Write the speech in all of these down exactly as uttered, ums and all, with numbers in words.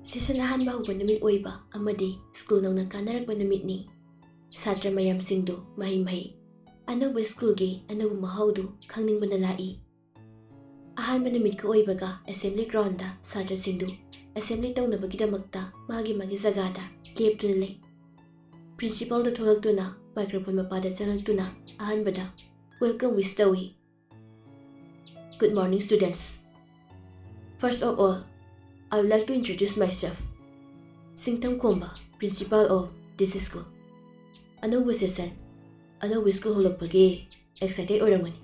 Session ꯑꯍꯥꯟꯕ ꯍꯧꯕ ꯅꯨꯃꯤꯠ ꯑꯣꯏꯕ ꯑꯃꯗꯤ ꯁ꯭ꯀꯨꯜ ꯅꯧꯅ ꯀꯥꯟꯅꯔꯛꯄ ꯅꯨꯃꯤꯠꯅꯤ꯫ ꯁꯥꯇ꯭ꯔ ꯃꯌꯥꯝꯁꯤꯡꯗꯨ ꯃꯍꯩ ꯃꯍꯩ, ꯑꯅꯧꯕ ꯁ꯭ꯀꯨꯜꯒꯤ ꯑꯅꯧꯕ ꯃꯍꯥꯎꯗꯨ ꯈꯪꯅꯤꯡꯕꯅ ꯂꯥꯛꯏ꯫ ꯑꯍꯥꯟꯕ ꯅꯨꯃꯤꯠꯀ ꯑꯣꯏꯕꯒ ꯑꯦꯁꯦꯝꯕ꯭ꯂꯤ ꯒ꯭ꯔꯥꯎꯟꯗ ꯁꯥꯇ꯭ꯔꯁꯤꯡꯗꯨ ꯑꯦꯁꯦꯝꯕ꯭ꯂꯤ ꯇꯧꯅꯕꯒꯤꯗꯃꯛꯇ ꯃꯥꯒꯤ ꯃꯥꯒꯤ ꯖꯒꯥꯗ ꯂꯦꯞꯇꯨꯅ ꯂꯩ꯫ ꯄ꯭ꯔꯤꯟꯁꯤꯄꯥꯜꯗ ꯊꯣꯛꯂꯛꯇꯨꯅ ꯃꯥꯏꯀ꯭ꯔꯣꯐꯣꯟ ꯃꯄꯥꯗ ꯆꯪꯂꯛꯇꯨꯅ ꯑꯍꯥꯟꯕꯗ ꯋꯦꯜꯀꯝ ꯋꯤꯁ ꯇꯧꯏ꯫ Good morning, students. First of all, I would like to introduce myself. ꯁꯤꯡꯊꯝ ꯈꯣꯝꯕ, Principal of this school. ꯑꯅꯧꯕ ꯁꯦꯁꯟ, ꯑꯅꯧꯕ ꯁ꯭ꯀꯨꯜ ꯍꯧꯔꯛꯄꯒꯤ ꯑꯦꯛꯁꯥꯏꯇꯦꯗ ꯑꯣꯏꯔꯝꯒꯅꯤ꯫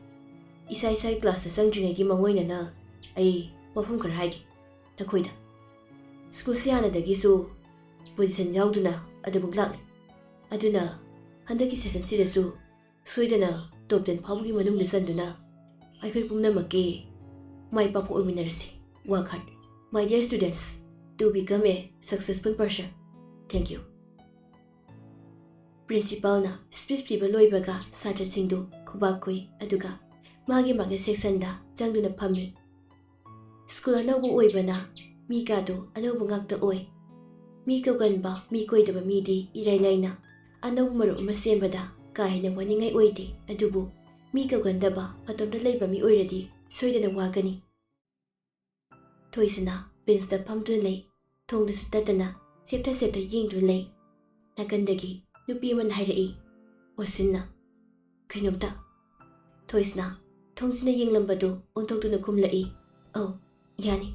ꯏꯁꯥ ꯏꯁꯥꯒꯤ ꯀ꯭ꯂꯥꯁꯇ ꯆꯪꯗ꯭ꯔꯤꯉꯩꯒꯤ ꯃꯥꯡꯑꯣꯏꯅꯅ ꯑꯩ ꯋꯥꯐꯝ ꯈꯔ ꯍꯥꯏꯒꯦ ꯅꯈꯣꯏꯗ꯫ ꯁ꯭ꯀꯨꯜꯁꯤ ꯍꯥꯟꯅꯗꯒꯤꯁꯨ ꯄꯣꯖꯤꯁꯟ ꯌꯥꯎꯗꯨꯅ ꯑꯗꯨꯃꯛ ꯂꯥꯛꯂꯤ꯫ ꯑꯗꯨꯅ ꯍꯟꯗꯛꯀꯤ ꯁꯦꯁꯟꯁꯤꯗꯁꯨ ꯁꯣꯏꯗꯅ ꯇꯣꯞ ꯇꯦꯟ ꯐꯥꯎꯕꯒꯤ ꯃꯅꯨꯡꯗ ꯆꯟꯗꯨꯅ ꯑꯩꯈꯣꯏ ꯄꯨꯝꯅꯃꯛꯀꯤ ꯃꯥꯏ ꯄꯥꯛꯄ ꯑꯣꯏꯃꯤꯟꯅꯔꯁꯤ꯫ Work hard, my dear students, to become a successful person. Thank you. ꯄ꯭ꯔꯤꯟꯁꯤꯄꯥꯜꯅ ꯁ꯭ꯄꯤꯆ ꯄꯤꯕ ꯂꯣꯏꯕꯒ ꯁꯥꯇ꯭ꯔꯁꯤꯡꯗꯨ ꯈꯨꯕꯥꯛ ꯈꯨꯏ, ꯑꯗꯨꯒ ꯃꯥꯒꯤ ꯃꯥꯒꯤ ꯁꯦꯛꯁꯟꯗ ꯆꯪꯗꯨꯅ ꯐꯝꯃꯤ꯫ ꯁ꯭ꯀꯨꯜ ꯑꯅꯧꯕ ꯑꯣꯏꯕꯅ ꯃꯤ ꯀꯥꯗꯨ ꯑꯅꯧꯕ ꯉꯥꯛꯇ ꯑꯣꯏ꯫ ꯃꯤ ꯀꯧꯒꯟꯕ, ꯃꯤ ꯀꯣꯏꯗꯕ ꯃꯤꯗꯤ ꯏꯔꯥꯏ ꯂꯥꯏꯅ ꯑꯅꯧꯕ ꯃꯔꯨꯞ ꯑꯃ ꯁꯦꯝꯕꯗ ꯀꯥ ꯍꯦꯟꯅ ꯋꯥꯅꯤꯡꯉꯥꯏ ꯑꯣꯏꯗꯦ, ꯑꯗꯨꯕꯨ ꯃꯤ ꯀꯧꯒꯟꯗꯕ ꯃꯇꯣꯝꯇ ꯂꯩꯕ ꯃꯤ ꯑꯣꯏꯔꯗꯤ ꯁꯣꯏꯗꯅ ꯋꯥꯒꯅꯤ꯫ ꯊꯣꯏꯁꯅꯥ ꯕꯦꯟꯁꯇ ꯐꯝꯗꯨꯅ ꯂꯩ꯫ ꯊꯣꯡꯗꯨꯁꯨ ꯇꯠꯇꯅ ꯆꯦꯞꯊ ꯆꯦꯞꯊ ꯌꯦꯡꯗꯨꯅ ꯂꯩ꯫ ꯅꯥꯀꯟꯗꯒꯤ ꯅꯨꯄꯤ ꯑꯃꯅ ꯍꯥꯏꯔꯛꯏ, ꯑꯣꯁꯤꯟꯅ꯫ ꯀꯩꯅꯣꯝꯇ꯫ ꯊꯣꯏꯁꯅꯥ ꯊꯣꯡꯁꯤꯟꯅ ꯌꯦꯡꯂꯝꯕꯗꯨ ꯑꯣꯟꯊꯣꯛꯇꯨꯅ ꯈꯨꯝꯂꯛꯏ, ꯑꯧ, ꯌꯥꯅꯤ꯫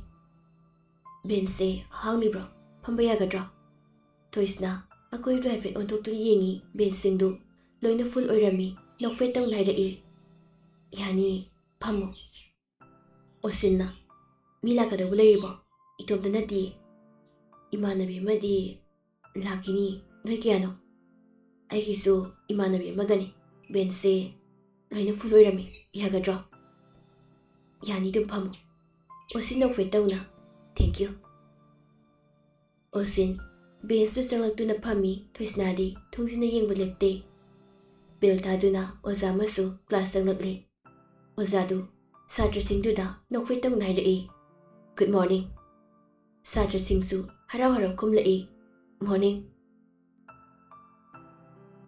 ꯕꯦꯟꯁꯁꯦ ꯍꯥꯡꯂꯤꯕ꯭ꯔꯣ? ꯐꯝꯕ ꯌꯥꯒꯗ꯭ꯔꯣ? ꯊꯣꯏꯁꯅꯥ ꯑꯀꯣꯏꯕꯗꯨ ꯍꯥꯏꯐꯦꯠ ꯑꯣꯟꯊꯣꯛꯇꯨꯅ ꯌꯦꯡꯉꯤ꯫ ꯕꯦꯟꯁꯁꯤꯡꯗꯨ ꯂꯣꯏꯅ ꯐꯨꯜ ꯑꯣꯏꯔꯝꯃꯤ꯫ ꯅꯣꯛꯐꯦꯠ ꯇꯧꯅ ꯍꯥꯏꯔꯛꯏ, ꯌꯥꯅꯤ, ꯐꯝꯃꯨ꯫ ꯑꯣꯁꯤꯟꯅ, ꯃꯤ ꯂꯥꯛꯀꯗꯧꯕ ꯂꯩꯔꯤꯕꯣ? ꯏꯇꯣꯝꯇ ꯅꯠꯇꯤꯌꯦ꯫ ꯏꯃꯥꯟꯅꯕꯤ ꯑꯃꯗꯤ ꯂꯥꯛꯈꯤꯅꯤ꯫ ꯅꯣꯏ ꯀꯌꯥꯅꯣ? ꯑꯩꯒꯤꯁꯨ ꯏꯃꯥꯟꯅꯕꯤ ꯑꯃꯒꯅꯤ꯫ ꯕꯦꯟꯁꯁꯦ ꯂꯣꯏꯅ ꯐꯨꯜ ꯑꯣꯏꯔꯝꯃꯤ꯫ ꯌꯥꯒꯗ꯭ꯔꯣ? ꯌꯥꯅꯤ, ꯑꯗꯨꯝ ꯐꯝꯃꯨ꯫ ꯑꯣꯁꯤꯟ ꯅꯣꯛꯐꯦꯠ ꯇꯧꯅ, ꯊꯦꯡꯀ꯭ꯌꯨ꯫ ꯑꯣꯁꯤꯟ ꯕꯦꯟꯁꯇꯨ ꯆꯪꯂꯛꯇꯨꯅ ꯐꯝꯃꯤ꯫ ꯊꯣꯏꯁꯅꯥꯗꯤ ꯊꯣꯡꯖꯤꯟꯅ ꯌꯦꯡꯕ ꯂꯦꯞꯇꯦ꯫ ꯕꯦꯜ ꯊꯥꯗꯨꯅ ꯑꯣꯖꯥ ꯑꯃꯁꯨ ꯀ꯭ꯂꯥꯁ ꯆꯪꯂꯛꯂꯦ꯫ ꯑꯣꯖꯥꯗꯨ ꯁꯥꯇ꯭ꯔꯁꯤꯡꯗꯨꯗ ꯅꯣꯛꯐꯦꯠ ꯇꯧꯅ ꯍꯥꯏꯔꯛꯏ, ꯒꯨꯗ ꯃꯣꯔꯅꯤꯡ꯫ ꯁꯥꯇ꯭ꯔꯁꯤꯡꯁꯨ ꯍꯔꯥꯎ ꯍꯔꯥꯎ ꯈꯨꯝꯂꯛꯏ꯫ "Morning꯫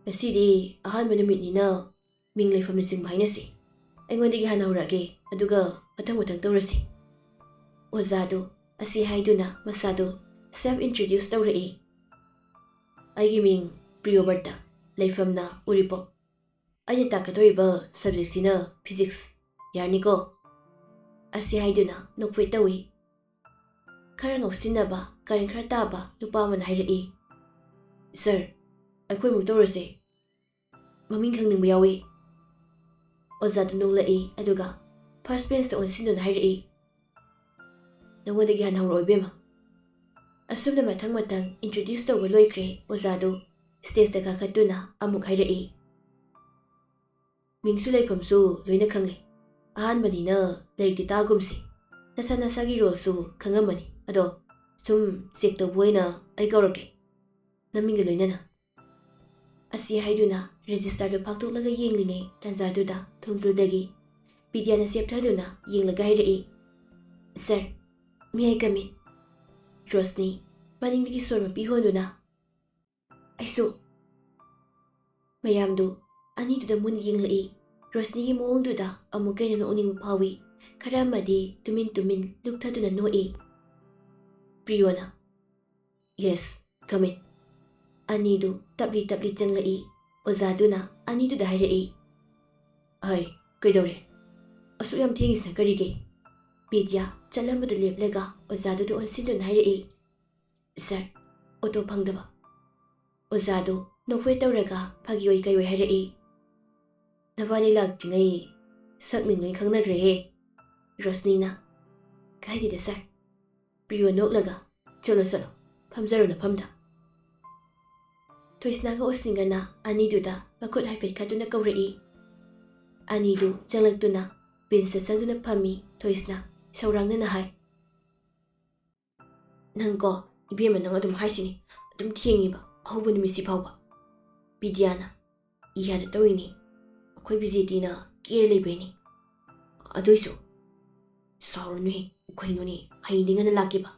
ꯉꯁꯤꯗꯤ ꯑꯍꯥꯟꯕ ꯅꯨꯃꯤꯠꯅꯤꯅ ꯃꯤꯡ ꯂꯩꯐꯝꯅꯆꯤꯡꯕ ꯍꯥꯏꯅꯁꯤ꯫ ꯑꯩꯉꯣꯟꯗꯒꯤ ꯍꯥꯟꯅ ꯍꯧꯔꯛꯑꯒꯦ, ꯑꯗꯨꯒ ꯃꯊꯪ ꯃꯊꯪ ꯇꯧꯔꯁꯤ꯫" ꯑꯣꯖꯥꯗꯨ ꯑꯁꯤ ꯍꯥꯏꯗꯨꯅ ꯃꯁꯥꯗꯨ self introduce ꯇꯧꯔꯛꯏ꯫ "ꯑꯩꯒꯤ ꯃꯤꯡ ꯄ꯭ꯔꯤꯌꯣꯕꯔꯇ, ꯂꯩꯐꯝꯅ ꯎꯔꯤꯄꯣꯛ꯫ ꯑꯩꯅ ꯇꯥꯛꯀꯗꯧꯔꯤꯕ subjectꯁꯤꯅ physics꯫ ꯌꯥꯔꯅꯤꯀꯣ?" ꯑꯁꯤ ꯍꯥꯏꯗꯨꯅ ꯅꯣꯛꯐꯦꯠ ꯇꯧꯏ꯫ ꯈꯔ ꯉꯥꯎꯁꯤꯟꯅꯕ, ꯀꯔꯟ ꯈꯔ ꯇꯥꯕ ꯅꯨꯄꯥ ꯑꯃꯅ ꯍꯥꯏꯔꯛꯏ꯫ "Sir, ꯑꯩꯈꯣꯏꯃꯨꯛ ꯇꯧꯔꯁꯦ꯫ ꯃꯃꯤꯡ ꯈꯪꯅꯤꯡꯕ ꯌꯥꯎꯏ꯫" ꯑꯣꯖꯥꯗꯨ ꯅꯣꯛꯂꯛꯏ, ꯑꯗꯨꯒ first benchꯇ ꯑꯣꯟꯁꯤꯟꯗꯨꯅ ꯍꯥꯏꯔꯛꯏ꯫ "ꯅꯉꯣꯟꯗꯒꯤ ꯍꯥꯟꯅ ꯍꯧꯔꯛꯑꯣ, ꯏꯕꯦꯝꯃ꯫" ꯑꯁꯨꯝꯅ ꯃꯊꯪ ꯃꯊꯪ introduce ꯇꯧꯕ ꯂꯣꯏꯈ꯭ꯔꯦ꯫ ꯑꯣꯖꯥꯗꯨ stageꯇ ꯀꯥꯈꯠꯇꯨꯅ ꯑꯃꯨꯛ ꯍꯥꯏꯔꯛꯏ꯫ "ꯃꯤꯡꯁꯨ ꯂꯩꯐꯝꯁꯨ ꯂꯣꯏꯅ ꯈꯪꯂꯦ꯫ ꯑꯍꯥꯟꯕꯅꯤꯅ ꯂꯥꯏꯔꯤꯛꯇꯤ ꯇꯥꯒꯨꯝꯁꯤ꯫ ꯅꯁꯥ ꯅꯁꯥꯒꯤ roleꯁꯨ ꯈꯪꯉꯝꯃꯅꯤ꯫ ꯑꯗꯣ ꯁꯨꯝ check ꯇꯧꯕ ꯑꯣꯏꯅ ꯑꯩ ꯀꯧꯔꯛꯀꯦ, ꯅꯃꯤꯡꯒ ꯂꯣꯏꯅꯅ꯫" ꯑꯁꯤ ꯍꯥꯏꯗꯨꯅ registerꯗꯨ ꯐꯥꯛꯇꯣꯛꯂꯒ ꯌꯦꯡꯂꯤꯉꯩ ꯇꯥꯟꯖꯥꯗꯨꯗ ꯊꯣꯡꯖꯨꯗꯒꯤ ꯕꯤꯗ꯭ꯌꯥꯅ ꯆꯦꯞꯊꯗꯨꯅ ꯌꯦꯡꯂꯒ ꯍꯥꯏꯔꯛꯏ, "Sir, may I come in?" Roshni ꯃꯅꯤꯡꯗꯒꯤ ꯁꯣꯔ ꯃꯄꯤ ꯍꯣꯟꯗꯨꯅ, "ꯑꯩꯁꯨ꯫" ꯃꯌꯥꯝꯗꯨ ꯑꯅꯤꯗꯨꯗ ꯃꯨꯟ ꯌꯦꯡꯂꯛꯏ꯫ ꯔꯣꯁꯅꯤꯒꯤ ꯃꯑꯣꯡꯗꯨꯗ ꯑꯃꯨꯛꯀ ꯍꯦꯟꯅ ꯅꯣꯛꯅꯤꯡꯕ ꯐꯥꯎꯏ꯫ ꯈꯔ ꯑꯃꯗꯤ ꯇꯨꯃꯤꯟ ꯇꯨꯃꯤꯟ ꯂꯨꯞꯊꯗꯨꯅ ꯅꯣꯛꯏ꯫ ꯄ꯭ꯔꯤꯌꯣꯅ, "Yes, come in." ꯑꯅꯤꯗꯨ ꯇꯞꯂꯤ ꯇꯞꯂꯤ ꯆꯪꯂꯛꯏ꯫ ꯑꯣꯖꯥꯗꯨꯅ ꯑꯅꯤꯗꯨꯗ ꯍꯥꯏꯔꯛꯏ, "ꯍꯩ, ꯀꯩꯗꯧꯔꯦ? ꯑꯁꯨꯛ ꯌꯥꯝ ꯊꯦꯡꯉꯤꯁꯤꯅ ꯀꯔꯤꯒꯤ?" ꯕꯤꯗ꯭ꯌꯥ ꯆꯠꯂꯝꯕꯗꯨ ꯂꯦꯞꯂꯒ ꯑꯣꯖꯥꯗꯨꯗ ꯑꯣꯟꯁꯤꯟꯗꯨꯅ ꯍꯥꯏꯔꯛꯏ, "Sir, auto ꯐꯪꯗꯕ꯫" ꯑꯣꯖꯥꯗꯨ ꯅꯣꯛꯐꯦꯠ ꯇꯧꯔꯒ ꯐꯥꯒꯤ ꯑꯣꯏ ꯀꯩ ꯑꯣꯏ ꯍꯥꯏꯔꯛꯏ, "ꯅꯕꯥꯅꯤ ꯂꯥꯛꯇ꯭ꯔꯤꯉꯩ ꯁꯛ ꯃꯤꯡ ꯂꯣꯏ ꯈꯪꯅꯈ꯭ꯔꯦꯍꯦ꯫" ꯔꯣꯁꯅꯤꯅ, "ꯀꯥꯏꯗꯦꯗ sir꯫" ꯄ꯭ꯔꯤꯌꯣ ꯅꯣꯛꯂꯒ, "ꯆꯠꯂꯣ ꯆꯠꯂꯣ, ꯐꯝꯖꯔꯣ ꯅꯐꯝꯗ꯫" ꯊꯣꯏꯁꯅꯥꯒ ꯑꯣꯁꯅꯤꯒꯅ ꯑꯅꯤꯗꯨꯗ ꯃꯈꯨꯠ ꯍꯥꯏꯐꯦꯠ ꯈꯠꯇꯨꯅ ꯀꯧꯔꯛꯏ꯫ ꯑꯅꯤꯗꯨ ꯆꯪꯂꯛꯇꯨꯅ benchꯇ ꯆꯪꯗꯨꯅ ꯐꯝꯃꯤ꯫ ꯊꯣꯏꯁꯅꯥ ꯁꯧꯔꯥꯡꯅꯅ ꯍꯥꯏ, "ꯅꯪꯀꯣ, ꯏꯕꯦꯝꯃ, ꯅꯪ ꯑꯗꯨꯝ ꯍꯥꯏꯁꯤꯅꯤ, ꯑꯗꯨꯝ ꯊꯦꯡꯉꯤꯕ, ꯑꯍꯧꯕ ꯅꯨꯃꯤꯠꯁꯤ ꯐꯥꯎꯕ꯫" ꯕꯤꯗ꯭ꯌꯥꯅ, "ꯏꯍꯥꯗ ꯇꯧꯔꯤꯅꯤ, ꯑꯩꯈꯣꯏ ꯕꯤꯖꯦꯇꯤꯅ ꯀꯦꯔ ꯂꯩꯕꯩꯅꯤ꯫ ꯑꯗꯨꯏꯁꯨ ꯁꯥꯎꯔꯨꯅꯨꯍꯦ, ꯀꯩꯅꯣꯅꯦ, ꯍꯌꯦꯡꯗꯤ ꯉꯟꯅ ꯂꯥꯛꯀꯦꯕ꯫"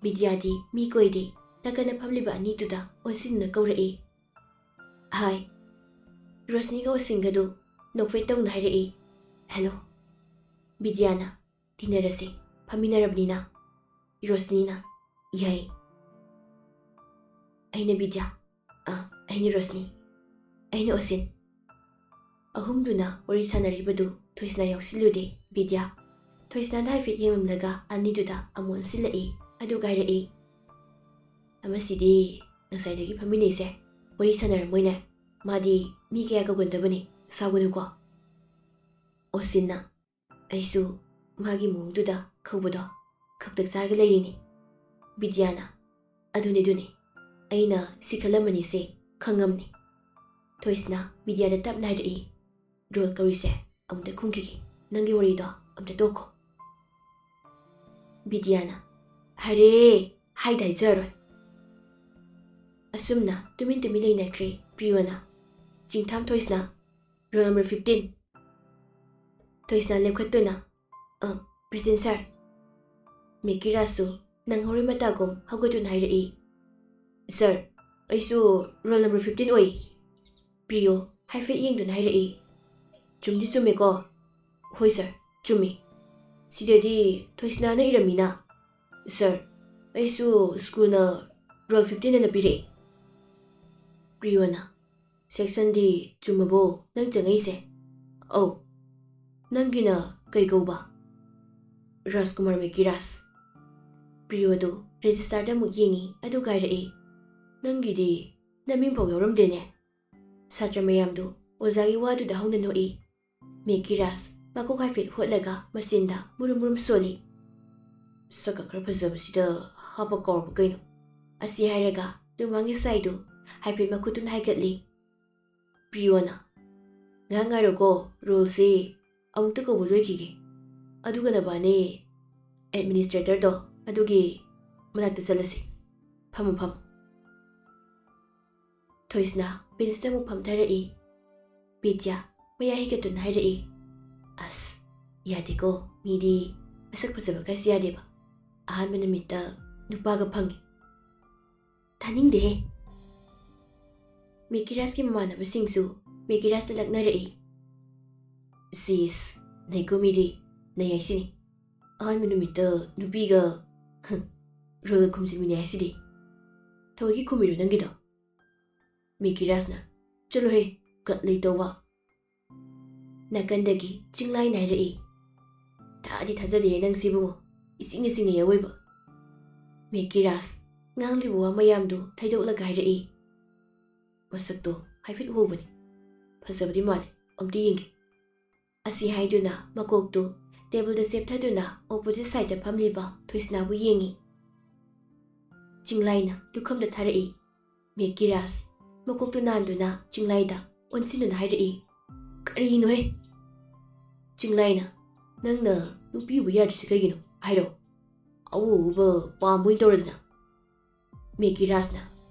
ꯕꯤꯗ꯭ꯌꯥꯗꯤ ꯃꯤ ꯀꯣꯏꯗꯦ꯫ ꯅꯥꯀꯟꯗ ꯐꯝꯂꯤꯕ ꯑꯅꯤꯗꯨꯗ ꯑꯣꯟꯁꯤꯟꯗꯨꯅ ꯀꯧꯔꯛꯏ꯫ "ꯍꯥꯏ꯫" ꯔꯣꯁꯅꯤꯒ ꯑꯣꯁꯤꯟꯒꯗꯨ ꯅꯣꯛꯐꯦꯠ ꯇꯧꯅ ꯍꯥꯏꯔꯛꯏ꯫ "ꯍꯦꯜꯂꯣ꯫" ꯕꯤꯗ꯭ꯌꯥꯅ, "ꯇꯤꯟꯅꯔꯁꯤ, ꯐꯝꯃꯤꯟꯅꯔꯕꯅꯤꯅ꯫" ꯔꯣꯁꯅꯤꯅ, "ꯌꯥꯏ꯫" "ꯑꯩꯅ ꯕꯤꯗ꯭ꯌꯥ, ꯑ, ꯑꯩꯅ ꯔꯣꯁꯅꯤ, ꯑꯩꯅ ꯑꯣꯁꯤꯟ꯫" ꯑꯍꯨꯝꯗꯨꯅ ꯋꯥꯔꯤ ꯁꯥꯟꯅꯔꯤꯕꯗꯨ ꯊꯣꯏꯁꯅꯥ ꯌꯥꯎꯁꯤꯜꯂꯨꯗꯦ꯫ ꯕꯤꯗ꯭ꯌꯥ ꯊꯣꯏꯁꯅꯥꯗ ꯍꯥꯏꯐꯦꯠ ꯌꯦꯡꯂꯝꯂꯒ ꯑꯅꯤꯗꯨꯗ ꯑꯃꯨꯛ ꯑꯣꯟꯁꯤꯜꯂꯛꯏ꯫ ꯑꯗꯨꯒ ꯍꯥꯏꯔꯛꯏ, "ꯑꯃꯁꯤꯗꯤ ꯉꯁꯥꯏꯗꯒꯤ ꯐꯝꯃꯤꯟꯅꯩꯁꯦ ꯋꯥꯔꯤ ꯁꯥꯟꯅꯔꯝꯃꯣꯏꯅꯦ꯫ ꯃꯥꯗꯤ ꯃꯤ ꯀꯌꯥ ꯀꯧꯒꯟꯗꯕꯅꯤ, ꯁꯥꯎꯒꯅꯨꯀꯣ꯫" ꯑꯣꯁꯤꯟꯅ, "ꯑꯩꯁꯨ ꯃꯥꯒꯤ ꯃꯑꯣꯡꯗꯨꯗ ꯀꯧꯕꯗꯣ ꯈꯛꯇꯛ ꯆꯥꯔꯒ ꯂꯩꯔꯤꯅꯤ꯫" ꯕꯤꯗ꯭ꯌꯥꯅ, "ꯑꯗꯨꯅꯤ, ꯑꯗꯨꯅꯤ, ꯑꯩꯅ ꯁꯤ ꯈꯜꯂꯝꯃꯅꯤꯁꯦ ꯈꯪꯉꯝꯅꯤ꯫" ꯊꯣꯏꯁꯅꯥ ꯕꯤꯗ꯭ꯌꯥꯗ ꯇꯞꯅ ꯍꯥꯏꯔꯛꯏ, "ꯔꯣꯜ ꯀꯧꯔꯤꯁꯦ ꯑꯃꯨꯛꯇ ꯈꯨꯝꯈꯤꯒꯦ, ꯅꯪꯒꯤ ꯋꯥꯔꯤꯗꯣ ꯑꯃꯨꯛꯇ ꯇꯣꯛꯈꯣ꯫" ꯕꯤꯗ꯭ꯌꯥꯅ, "ꯍꯥꯏꯔꯦ, ꯍꯥꯏꯗ ꯍꯥꯏꯖꯔꯣꯏ꯫" ꯑꯁꯨꯝꯅ ꯇꯨꯃꯤꯟ ꯇꯨꯃꯤꯟ ꯂꯩꯅꯈ꯭ꯔꯦ꯫ ꯄ꯭ꯔꯤꯌꯣꯅ, "ꯆꯤꯡꯊꯥꯝ ꯊꯣꯏꯁꯅꯥ, ꯔꯣꯜ ꯅꯝꯕꯔ ꯐꯤꯐꯇꯤꯟ꯫" ꯊꯣꯏꯁꯅꯥ ꯂꯦꯞꯈꯠꯇꯨꯅ, "ꯑ, ꯄ꯭ꯔꯦꯖꯦꯟ ꯁꯥꯔ꯫" ꯃꯦꯀꯤꯔꯥꯁꯁꯨ ꯅꯪꯍꯧꯔꯣꯏ ꯃꯇꯥꯒꯨꯝ ꯍꯧꯒꯠꯇꯨꯅ ꯍꯥꯏꯔꯛꯏ, "ꯁꯥꯔ, ꯑꯩꯁꯨ ꯔꯣꯜ ꯅꯝꯕꯔ ꯐꯤꯐꯇꯤꯟ ꯑꯣꯏ꯫" ꯄ꯭ꯔꯤꯌꯣ ꯍꯥꯏꯐꯦꯠ ꯌꯦꯡꯗꯨꯅ ꯍꯥꯏꯔꯛꯏ, "ꯆꯨꯝꯗꯤ ꯆꯨꯝꯃꯦꯀꯣ?" "ꯍꯣꯏ ꯁꯥꯔ, ꯆꯨꯝꯃꯤ꯫ ꯁꯤꯗꯗꯤ ꯊꯣꯏꯁꯅꯥꯅ ꯏꯔꯝꯃꯤꯅ꯫" "ꯁꯥꯔ, ꯑꯩꯁꯨ ꯁ꯭ꯀꯨꯜꯅ ꯔꯣꯜ ꯐꯤꯐꯇꯤꯟ ꯑꯅ ꯄꯤꯔꯛꯏ꯫" ꯄ꯭ꯔꯤꯌꯣꯅ, "ꯁꯦꯛꯁꯟꯗꯤ ꯆꯨꯝꯃꯕꯣ ꯅꯪ ꯆꯪꯉꯛꯏꯁꯦ?" "ꯑꯧ꯫ ꯅꯪꯒꯤꯅ ꯀꯩ ꯀꯧꯕ?" "ꯔꯥꯖꯀꯨꯃꯥꯔ ꯃꯦꯀꯤꯔꯥꯖ꯫" ꯄ꯭ꯔꯤꯌꯣꯗꯨ ꯔꯦꯖꯤꯁꯇꯥꯔꯗ ꯑꯃꯨꯛ ꯌꯦꯡꯉꯤ, ꯑꯗꯨꯒ ꯍꯥꯏꯔꯛꯏ, "ꯅꯪꯒꯤꯗꯤ ꯅꯃꯤꯡꯐꯥꯎ ꯌꯥꯎꯔꯝꯗꯦꯅꯦ꯫" ꯁꯥꯇ꯭ꯔ ꯃꯌꯥꯝꯗꯨ ꯑꯣꯖꯥꯒꯤ ꯋꯥꯗꯨꯗ ꯍꯧꯅ ꯅꯣꯛꯏ꯫ ꯃꯦꯀꯤꯔꯥꯖ ꯃꯀꯣꯛ ꯍꯥꯏꯐꯦꯠ ꯍꯣꯠꯂꯒ ꯃꯆꯤꯟꯗ ꯃꯨꯔꯨꯝ ꯃꯨꯔꯨꯝ ꯁꯣꯜꯂꯤ꯫ "ꯁꯛꯀ ꯈꯔ ꯐꯖꯕꯁꯤꯗ ꯍꯥꯞꯄ ꯀꯥꯎꯔꯕ ꯀꯩꯅꯣ?" ꯑꯁꯤ ꯍꯥꯏꯔꯒ ꯂꯨꯃꯥꯡꯒꯤ ꯁꯥꯏꯗꯨ ꯍꯥꯏꯐꯦꯠ ꯃꯈꯨꯠꯇꯨꯅ ꯍꯥꯏꯒꯠꯂꯤ꯫ ꯄ꯭ꯔꯤꯌꯣꯅ, "ꯉꯥꯏꯍꯥꯛ ꯉꯥꯏꯔꯣꯀꯣ, ꯔꯣꯜꯁꯤ ꯑꯃꯨꯛꯇ ꯀꯧꯕ ꯂꯣꯏꯈꯤꯒꯦ꯫ ꯑꯗꯨꯒ ꯅꯕꯥꯅꯤ ꯑꯦꯗꯃꯤꯅꯤꯁꯇ꯭ꯔꯦꯇꯔꯗꯣ ꯑꯗꯨꯒꯤ ꯃꯅꯥꯛꯇ ꯆꯠꯂꯁꯤ꯫ ꯐꯝꯃꯨ, ꯐꯝꯃꯨ꯫" ꯊꯣꯏꯁꯅꯥ ꯕꯦꯟꯁꯇ ꯑꯃꯨꯛ ꯐꯝꯊꯔꯛꯏ꯫ ꯕꯤꯗ꯭ꯌꯥ ꯃꯌꯥ ꯍꯤꯒꯠꯇꯨꯅ ꯍꯥꯏꯔꯛꯏ, "ꯑꯁ, ꯌꯥꯗꯦꯀꯣ, ꯃꯤꯗꯤ ꯃꯁꯛ ꯐꯖꯕꯒꯥꯏꯁꯦ ꯌꯥꯗꯦꯕ꯫ ꯑꯍꯥꯟꯕ ꯅꯨꯃꯤꯠꯇ ꯅꯨꯄꯥꯒ ꯐꯪꯉꯤ꯫ ꯇꯥꯅꯤꯡꯗꯦꯍꯦ꯫ ꯃꯦꯀꯤꯔꯥꯖꯀꯤ ꯃꯃꯥꯟꯅꯕꯁꯤꯡꯁꯨ ꯃꯦꯀꯤꯔꯥꯖꯇ ꯂꯛꯅꯔꯛꯏ꯫ ꯁꯤꯁ, ꯅꯩꯀꯣ ꯃꯤꯗꯤ, ꯅꯩ ꯍꯥꯏꯁꯤꯅꯤ꯫ ꯑꯍꯥꯟꯕ ꯅꯨꯃꯤꯠꯇ ꯅꯨꯄꯤꯒ ꯔꯣꯜꯒ ꯈꯨꯝꯖꯤꯟꯃꯤꯟꯅꯩ ꯍꯥꯏꯁꯤꯗꯤ꯫ ꯊꯑꯣꯏꯒꯤ ꯈꯨꯝꯃꯤꯔꯣ ꯅꯪꯒꯤꯗꯣ? ꯃꯦꯀꯤꯔꯥꯖꯅ, ꯆꯠꯂꯣꯍꯦ, ꯒꯠ ꯂꯩꯇꯧꯕ꯫ ꯅꯥꯀꯟꯗꯒꯤ ꯆꯤꯡꯂꯥꯏꯅ ꯍꯥꯏꯔꯛꯏ꯫ ꯊꯥꯗꯤ ꯊꯥꯖꯗꯦꯍꯦ ꯅꯪꯁꯤ ꯏꯕꯨꯡꯉꯣ, ꯏꯁꯤꯡꯅ ꯆꯤꯡꯅꯩ ꯑꯋꯣꯏꯕ꯫ ꯃꯦꯀꯤꯔꯥꯖ ꯉꯥꯡꯂꯤꯕ ꯋꯥ ꯃꯌꯥꯝꯗꯨ ꯊꯩꯗꯣꯛꯂꯒ ꯍꯥꯏꯔꯛꯏ꯫ ꯃꯁꯛꯇꯣ ꯍꯥꯏꯐꯦꯠ ꯎꯍꯧꯕꯅꯤ, ꯐꯖꯕꯗꯤ ꯃꯥꯜꯂꯤ, ꯑꯝꯇ ꯌꯦꯡꯒꯦ꯫ ꯑꯁꯤ ꯍꯥꯏꯗꯨꯅ ꯃꯀꯣꯛꯇꯨ ꯇꯦꯕꯜꯗ ꯆꯦꯞꯊꯗꯨꯅ ꯑꯣꯄꯣꯖꯤꯠ ꯁꯥꯏꯗꯇ ꯐꯝꯂꯤꯕ ꯊꯣꯏꯁꯅꯥꯕꯨ ꯌꯦꯡꯏ꯫ ꯆꯤꯡꯂꯥꯏꯅ ꯂꯨꯈꯝꯗ ꯊꯥꯔꯛꯏ꯫ ꯃꯦꯀꯤꯔꯥꯖ ꯃꯀꯣꯛꯇꯨ ꯅꯥꯟꯗꯨꯅ ꯆꯤꯡꯂꯥꯏꯗ ꯑꯣꯟꯁꯤꯟꯗꯨꯅ ꯍꯥꯏꯔꯛꯏ, ꯀꯔꯤꯅꯣꯍꯦ? ꯆꯤꯡꯂꯥꯏꯅ, ꯅꯪꯅ ꯅꯨꯄꯤ ꯎꯕ ꯌꯥꯗ꯭ꯔꯤꯁꯦ ꯀꯩꯒꯤꯅꯣ ꯍꯥꯏꯔꯣ? ꯑꯎ ꯑꯎꯕ ꯄꯥꯝꯕ ꯑꯣꯏꯅ ꯇꯧꯔꯗꯅ꯫ ꯃꯦꯀꯤꯔꯥꯖꯅ,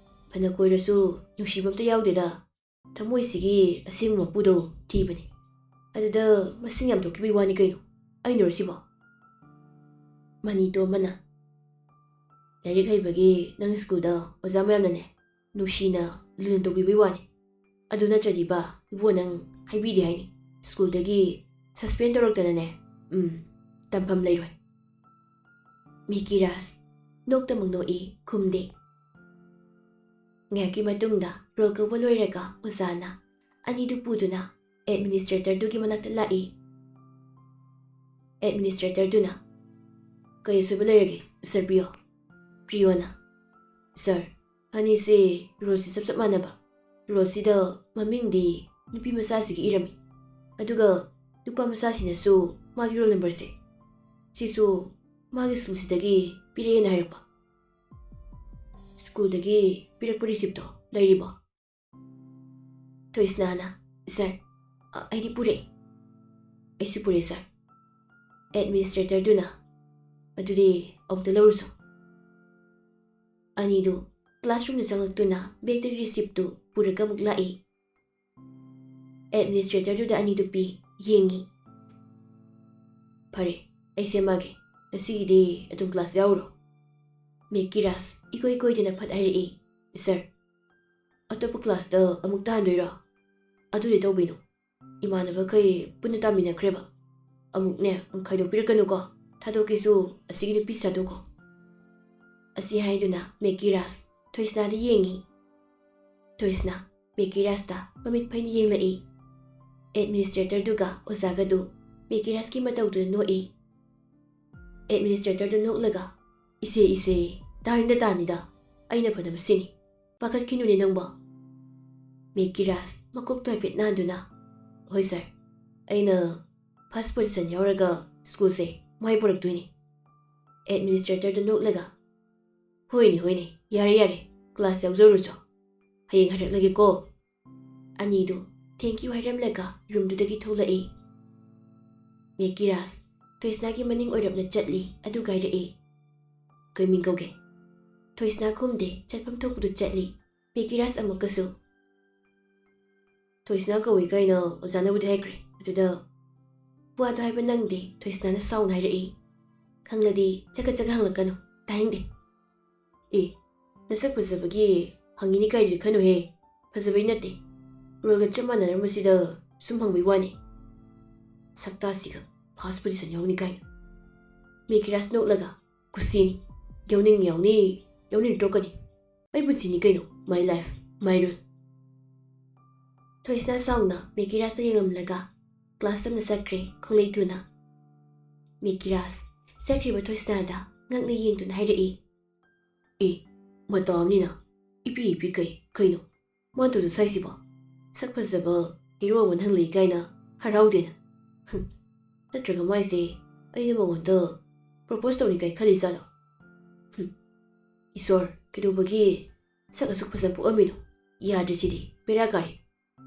ꯐꯅ ꯀꯣꯏꯔꯁꯨ ꯅꯨꯡꯁꯤꯕ ꯑꯝꯇ ꯌꯥꯎꯗꯦꯗ꯫ ꯊꯃꯣꯏꯁꯤꯒꯤ ꯑꯁꯦꯡꯕ ꯃꯄꯨꯗꯣ ꯊꯤꯕꯅꯤ꯫ ꯑꯗꯨꯗ ꯃꯁꯤꯡ ꯌꯥꯝ ꯊꯣꯛꯈꯤꯕꯒꯤ ꯋꯥꯅꯤ ꯀꯩꯅꯣ꯫ ꯑꯩꯅꯔꯣ ꯁꯤꯕꯣ? ꯃꯅꯤꯇꯣꯝꯕꯅ, ꯂꯥꯏꯔꯤꯛ ꯍꯩꯕꯒꯤ ꯅꯪ ꯁ꯭ꯀꯨꯜꯗ ꯑꯣꯖꯥ ꯃꯌꯥꯝꯅꯅꯦ, ꯅꯨꯡꯁꯤꯅ ꯂꯨꯅ ꯇꯧꯕꯤꯕꯒꯤ ꯋꯥꯅꯤ꯫ ꯑꯗꯨ ꯅꯠꯇ꯭ꯔꯗꯤ ꯕꯥ, ꯏꯕꯣ ꯅꯪ ꯍꯥꯏꯕꯤꯗꯦ ꯍꯥꯏꯅꯤ꯫ ꯁ꯭ꯀꯨꯜꯗꯒꯤ ꯁꯁꯄꯦꯟ ꯇꯧꯔꯛꯇꯅꯅꯦ, ꯎꯝ, ꯇꯝꯐꯝ ꯂꯩꯔꯣꯏ꯫ ꯃꯤꯀꯤ ꯔꯥꯖ ꯅꯣꯛꯇꯃꯛ ꯅꯣꯛꯏ, ꯈꯨꯝꯗꯦ꯫ ꯉꯥꯏꯍꯥꯛꯀꯤ ꯃꯇꯨꯡꯗ ꯔꯣꯜ ꯀꯧꯕ ꯂꯣꯏꯔꯒ ꯑꯣꯖꯥꯅ ꯑꯅꯤꯗꯨ ꯄꯨꯗꯨꯅ ꯑꯦꯗꯃꯤꯅꯤꯁꯇ꯭ꯔꯦꯇꯔꯗꯨꯒꯤ ꯃꯅꯥꯛꯇ ꯂꯥꯛꯏ꯫ ꯑꯦꯗꯃꯤꯅꯤꯁꯇ꯭ꯔꯦꯇꯔꯗꯨꯅ, "ꯀꯩ ꯑꯁꯣꯏꯕ ꯂꯩꯔꯒꯦ, ꯃꯤꯁꯇꯔ ꯄ꯭ꯔꯤꯌꯣ?" ꯄ꯭ꯔꯤꯌꯣꯅ, "ꯁꯥꯔ, ꯑꯅꯤꯁꯦ ꯔꯣꯜꯁꯤ ꯆꯞ ꯆꯞ ꯃꯥꯟꯅꯕ꯫ ꯔꯣꯜꯁꯤꯗ ꯃꯃꯤꯡꯗꯤ ꯅꯨꯄꯤ ꯃꯆꯥꯁꯤꯒꯤ ꯏꯔꯝꯃꯤ, ꯑꯗꯨꯒ ꯅꯨꯄꯥ ꯃꯆꯥꯁꯤꯅꯁꯨ ꯃꯥꯒꯤ ꯔꯣꯜ ꯅꯝꯕꯔꯁꯦ, ꯁꯤꯁꯨ ꯃꯥꯒꯤ ꯁ꯭ꯀꯨꯜꯁꯤꯗꯒꯤ ꯄꯤꯔꯛꯑꯦꯅ ꯍꯥꯏꯔꯛꯄ꯫ ꯁ꯭ꯀꯨꯜꯗꯒꯤ ꯄꯤꯔꯛꯄ ꯔꯤꯁꯤꯞꯇꯣ ꯂꯩꯔꯤꯕꯣ?" ꯊꯣꯏꯁꯅꯥꯅ, "ꯁꯥꯔ, ꯑ, ꯑꯩꯗꯤ ꯄꯨꯔꯛꯑꯦ꯫ ꯑꯩꯁꯨ ꯄꯨꯔꯛꯑꯦ, ꯁꯥꯔ꯫" ꯑꯦꯗꯃꯤꯅꯤꯁꯇ꯭ꯔꯦꯇꯔꯗꯨꯅ, "ꯑꯗꯨꯗꯤ ꯑꯃꯨꯛꯇ ꯂꯧꯔꯨꯆꯣ꯫" ꯑꯅꯤꯗꯨ ꯀ꯭ꯂꯥꯁꯔꯨꯝꯗ ꯆꯪꯂꯛꯇꯨꯅ ꯕꯦꯒꯇꯒꯤ ꯔꯤꯁꯤꯞꯇꯨ ꯄꯨꯔꯒ ꯑꯃꯨꯛ ꯂꯥꯛꯏ꯫ ꯑꯦꯗꯃꯤꯅꯤꯁꯇ꯭ꯔꯦꯇꯔꯗꯨꯗ ꯑꯅꯤꯗꯨ ꯄꯤ, ꯌꯦꯡꯉꯤ꯫ "ꯐꯔꯦ, ꯑꯩ ꯁꯦꯝꯃꯛꯑꯒꯦ꯫ ꯉꯁꯤꯒꯤꯗꯤ ꯑꯗꯨꯝ ꯀ꯭ꯂꯥꯁ ꯌꯥꯎꯔꯨꯔꯣ꯫" ꯃꯦꯀꯤꯔꯥꯁ ꯏꯀꯣꯏ ꯀꯣꯏꯗꯅ ꯐꯠ ꯍꯥꯏꯔꯛꯏ, "ꯁꯥꯔ, ꯑꯇꯣꯞꯄ ꯀ꯭ꯂꯥꯁꯇ ꯑꯃꯨꯛ ꯇꯥꯍꯟꯗꯣꯏꯔꯣ? ꯑꯗꯨꯗꯤ ꯇꯧꯕꯤꯅꯨ꯫ ꯏꯃꯥꯟꯅꯕꯈꯩ ꯄꯨꯟꯅ ꯇꯥꯃꯤꯟꯅꯈ꯭ꯔꯦꯕ꯫ ꯑꯃꯨꯛꯅꯦ, ꯈꯥꯏꯗꯣꯛꯄꯤꯔꯛꯀꯅꯨꯀꯣ꯫ ꯊꯥꯗꯣꯛꯀꯦꯁꯨ ꯑꯁꯤꯒꯤ ꯅꯨꯄꯤꯁꯤ ꯊꯥꯗꯣꯛꯀꯣ"꯫ ꯑꯁꯤ ꯍꯥꯏꯗꯨꯅ ꯃꯦꯀꯤꯔꯥꯁ ꯊꯣꯏꯁꯅꯥꯗ ꯌꯦꯡꯉꯤ꯫ ꯊꯣꯏꯁꯅꯥ ꯃꯦꯀꯤꯔꯥꯁꯇ ꯃꯃꯤꯠ ꯐꯩꯅ ꯌꯦꯡꯂꯛꯏ꯫ ꯑꯦꯗꯃꯤꯅꯤꯁꯇ꯭ꯔꯦꯇꯔꯗꯨꯒ ꯑꯣꯖꯥꯒꯗꯨ ꯃꯦꯀꯤꯔꯥꯁꯀꯤ ꯃꯇꯧꯗꯨꯗ ꯅꯣꯛꯏ꯫ ꯑꯦꯗꯃꯤꯅꯤꯁꯇ꯭ꯔꯦꯇꯔꯗꯨ ꯅꯣꯛꯂꯒ, "ꯏꯆꯦ, ꯏꯆꯦ, ꯇꯥꯅꯤꯗ, ꯇꯥꯅꯤꯗ, ꯑꯩꯅ ꯐꯅꯕ ꯁꯤꯅꯤ꯫ ꯄꯥꯈꯠꯈꯤꯅꯨꯅꯦ ꯅꯪꯕꯣ"꯫ ꯃꯦꯀꯤꯔꯥꯁ ꯃꯀꯣꯛꯇꯣ ꯍꯥꯏꯐꯦꯠ ꯅꯥꯟꯗꯨꯅ, "ꯍꯣꯏ ꯁꯥꯔ, ꯑꯩꯅ ꯐꯥꯔꯁ ꯄꯣꯖꯤꯁꯟ ꯌꯥꯎꯔꯒ ꯁ꯭ꯀꯨꯜꯁꯦ ꯃꯥꯏ ꯄꯨꯔꯛꯇꯣꯏꯅꯤ"꯫ ꯑꯦꯗꯃꯤꯅꯤꯁꯇ꯭ꯔꯦꯇꯔꯗꯨ ꯅꯣꯛꯂꯒ, "ꯍꯣꯏꯅꯦ, ꯍꯣꯏꯅꯦ, ꯌꯥꯔꯦ, ꯌꯥꯔꯦ, ꯀ꯭ꯂꯥꯁ ꯌꯥꯎꯖꯔꯨꯆꯣ꯫ ꯍꯌꯦꯡ ꯍꯥꯏꯔꯛꯂꯒꯦꯀꯣ"꯫ ꯑꯅꯤꯗꯨ "ꯊꯦꯡꯀ꯭ꯌꯨ" ꯍꯥꯏꯔꯝꯂꯒ ꯔꯨꯝꯗꯨꯗꯒꯤ ꯊꯣꯛꯂꯛꯏ꯫ ꯃꯦꯀꯤꯔꯥꯁ ꯊꯣꯏꯁꯅꯥꯒꯤ ꯃꯅꯤꯡ ꯑꯣꯏꯔꯞꯅ ꯆꯠꯂꯤ, ꯑꯗꯨꯒ ꯍꯥꯏꯔꯛꯏ, "ꯀꯩ ꯃꯤꯡ ꯀꯧꯒꯦ?" ꯊꯣꯏꯁꯅꯥ ꯈꯨꯝꯗꯦ, ꯆꯠꯐꯝ ꯊꯣꯛꯄꯗꯨ ꯆꯠꯂꯤ꯫ ꯃꯦꯀꯤꯔꯥꯁ ꯑꯃꯨꯛꯀꯁꯨ, "ꯊꯣꯏꯁꯅꯥ ꯀꯧꯏ" ꯀꯥꯏꯅ ꯑꯣꯖꯥꯅꯕꯨꯗꯤ ꯍꯥꯏꯈ꯭ꯔꯦ, ꯑꯗꯨꯗ ꯋꯥꯗꯣ ꯍꯥꯏꯕ ꯅꯪꯗꯦ꯫ ꯊꯣꯏꯁꯅꯥꯅ ꯁꯥꯎꯅ ꯍꯥꯏꯔꯛꯏ, "ꯈꯪꯂꯗꯤ ꯆꯀꯠ ꯆꯀꯠ ꯍꯪꯂꯛꯀꯅꯨ, ꯇꯥꯅꯤꯡꯗꯦ"꯫ "ꯑꯦ, ꯅꯁꯛ ꯐꯖꯕꯒꯤ ꯍꯪꯉꯤꯅꯤ ꯀꯥꯏꯗꯨꯗꯤ ꯈꯟꯅꯨꯍꯦ꯫ ꯐꯖꯕꯩ ꯅꯠꯇꯦ, ꯔꯣꯜꯒ ꯆꯞ ꯃꯥꯟꯅꯔꯝꯕꯁꯤꯗ ꯁꯨꯝ ꯍꯪꯕꯩ ꯋꯥꯅꯤ꯫ ꯁꯛꯇꯥꯁꯤꯒ ꯐꯥꯔꯁ ꯄꯣꯖꯤꯁꯟ ꯌꯥꯎꯅꯤ ꯀꯥꯏꯅ"꯫ ꯃꯦꯀꯤꯔꯥꯁ ꯅꯣꯛꯂꯒ, "ꯀꯨꯁꯤꯅꯤ, ꯌꯥꯎꯅꯤꯡ ꯌꯥꯎꯅꯤ, ꯌꯥꯎꯅꯤꯡ ꯇꯣꯛꯀꯅꯤ꯫ ꯑꯩ ꯄꯨꯟꯁꯤꯅꯤ ꯀꯩꯅꯣ, my life, my rule"꯫ ꯊꯣꯏꯁꯅꯥ ꯁꯥꯎꯅ ꯃꯦꯀꯤꯔꯥꯁꯇ ꯌꯦꯡꯂꯝꯂꯒ ꯀ꯭ꯂꯥꯁ ꯇꯝꯅ ꯆꯠꯈ꯭ꯔꯦ ꯈꯣꯡꯂꯩ ꯊꯨꯅ꯫ ꯃꯦꯀꯤꯔꯥꯁ ꯆꯠꯈ꯭ꯔꯤꯕ ꯊꯣꯏꯁꯅꯥꯗ ꯉꯛꯅ ꯌꯦꯡꯗꯨꯅ ꯍꯥꯏꯔꯛꯏ, "ꯑꯦ, ꯃꯇꯥ ꯑꯃꯅꯤꯅ ꯏꯄꯤ ꯏꯄꯤ ꯀꯩ, ꯀꯩꯅꯣ ꯃꯥꯅ ꯇꯧꯗ ꯁꯥꯏꯁꯤꯕꯣ? ꯁꯛ ꯐꯖꯕ ꯍꯦꯔꯣ ꯑꯃ ꯅꯪ ꯂꯩ ꯀꯥꯏꯅ ꯍꯔꯥꯎꯗꯦꯅ? ꯍꯨꯝ, ꯅꯠꯇ꯭ꯔꯒ ꯃꯥꯏꯁꯦ ꯑꯩꯅ ꯃꯉꯣꯟꯗ ꯄ꯭ꯔꯣꯄꯣꯁ ꯇꯧꯅꯤ ꯀꯥꯏ ꯈꯜꯂꯤ ꯖꯥꯠꯂꯣ? ꯍꯨꯝ, ꯏꯁꯣꯔ, ꯀꯩꯗꯧꯕꯒꯤ ꯁꯛ ꯑꯁꯨꯛ ꯐꯖꯕ ꯄꯣꯛꯑꯝꯃꯤꯅꯣ? ꯌꯥꯗ꯭ꯔꯤꯁꯤꯗꯤ, ꯕꯦꯔꯥ ꯀꯥꯔꯦ꯫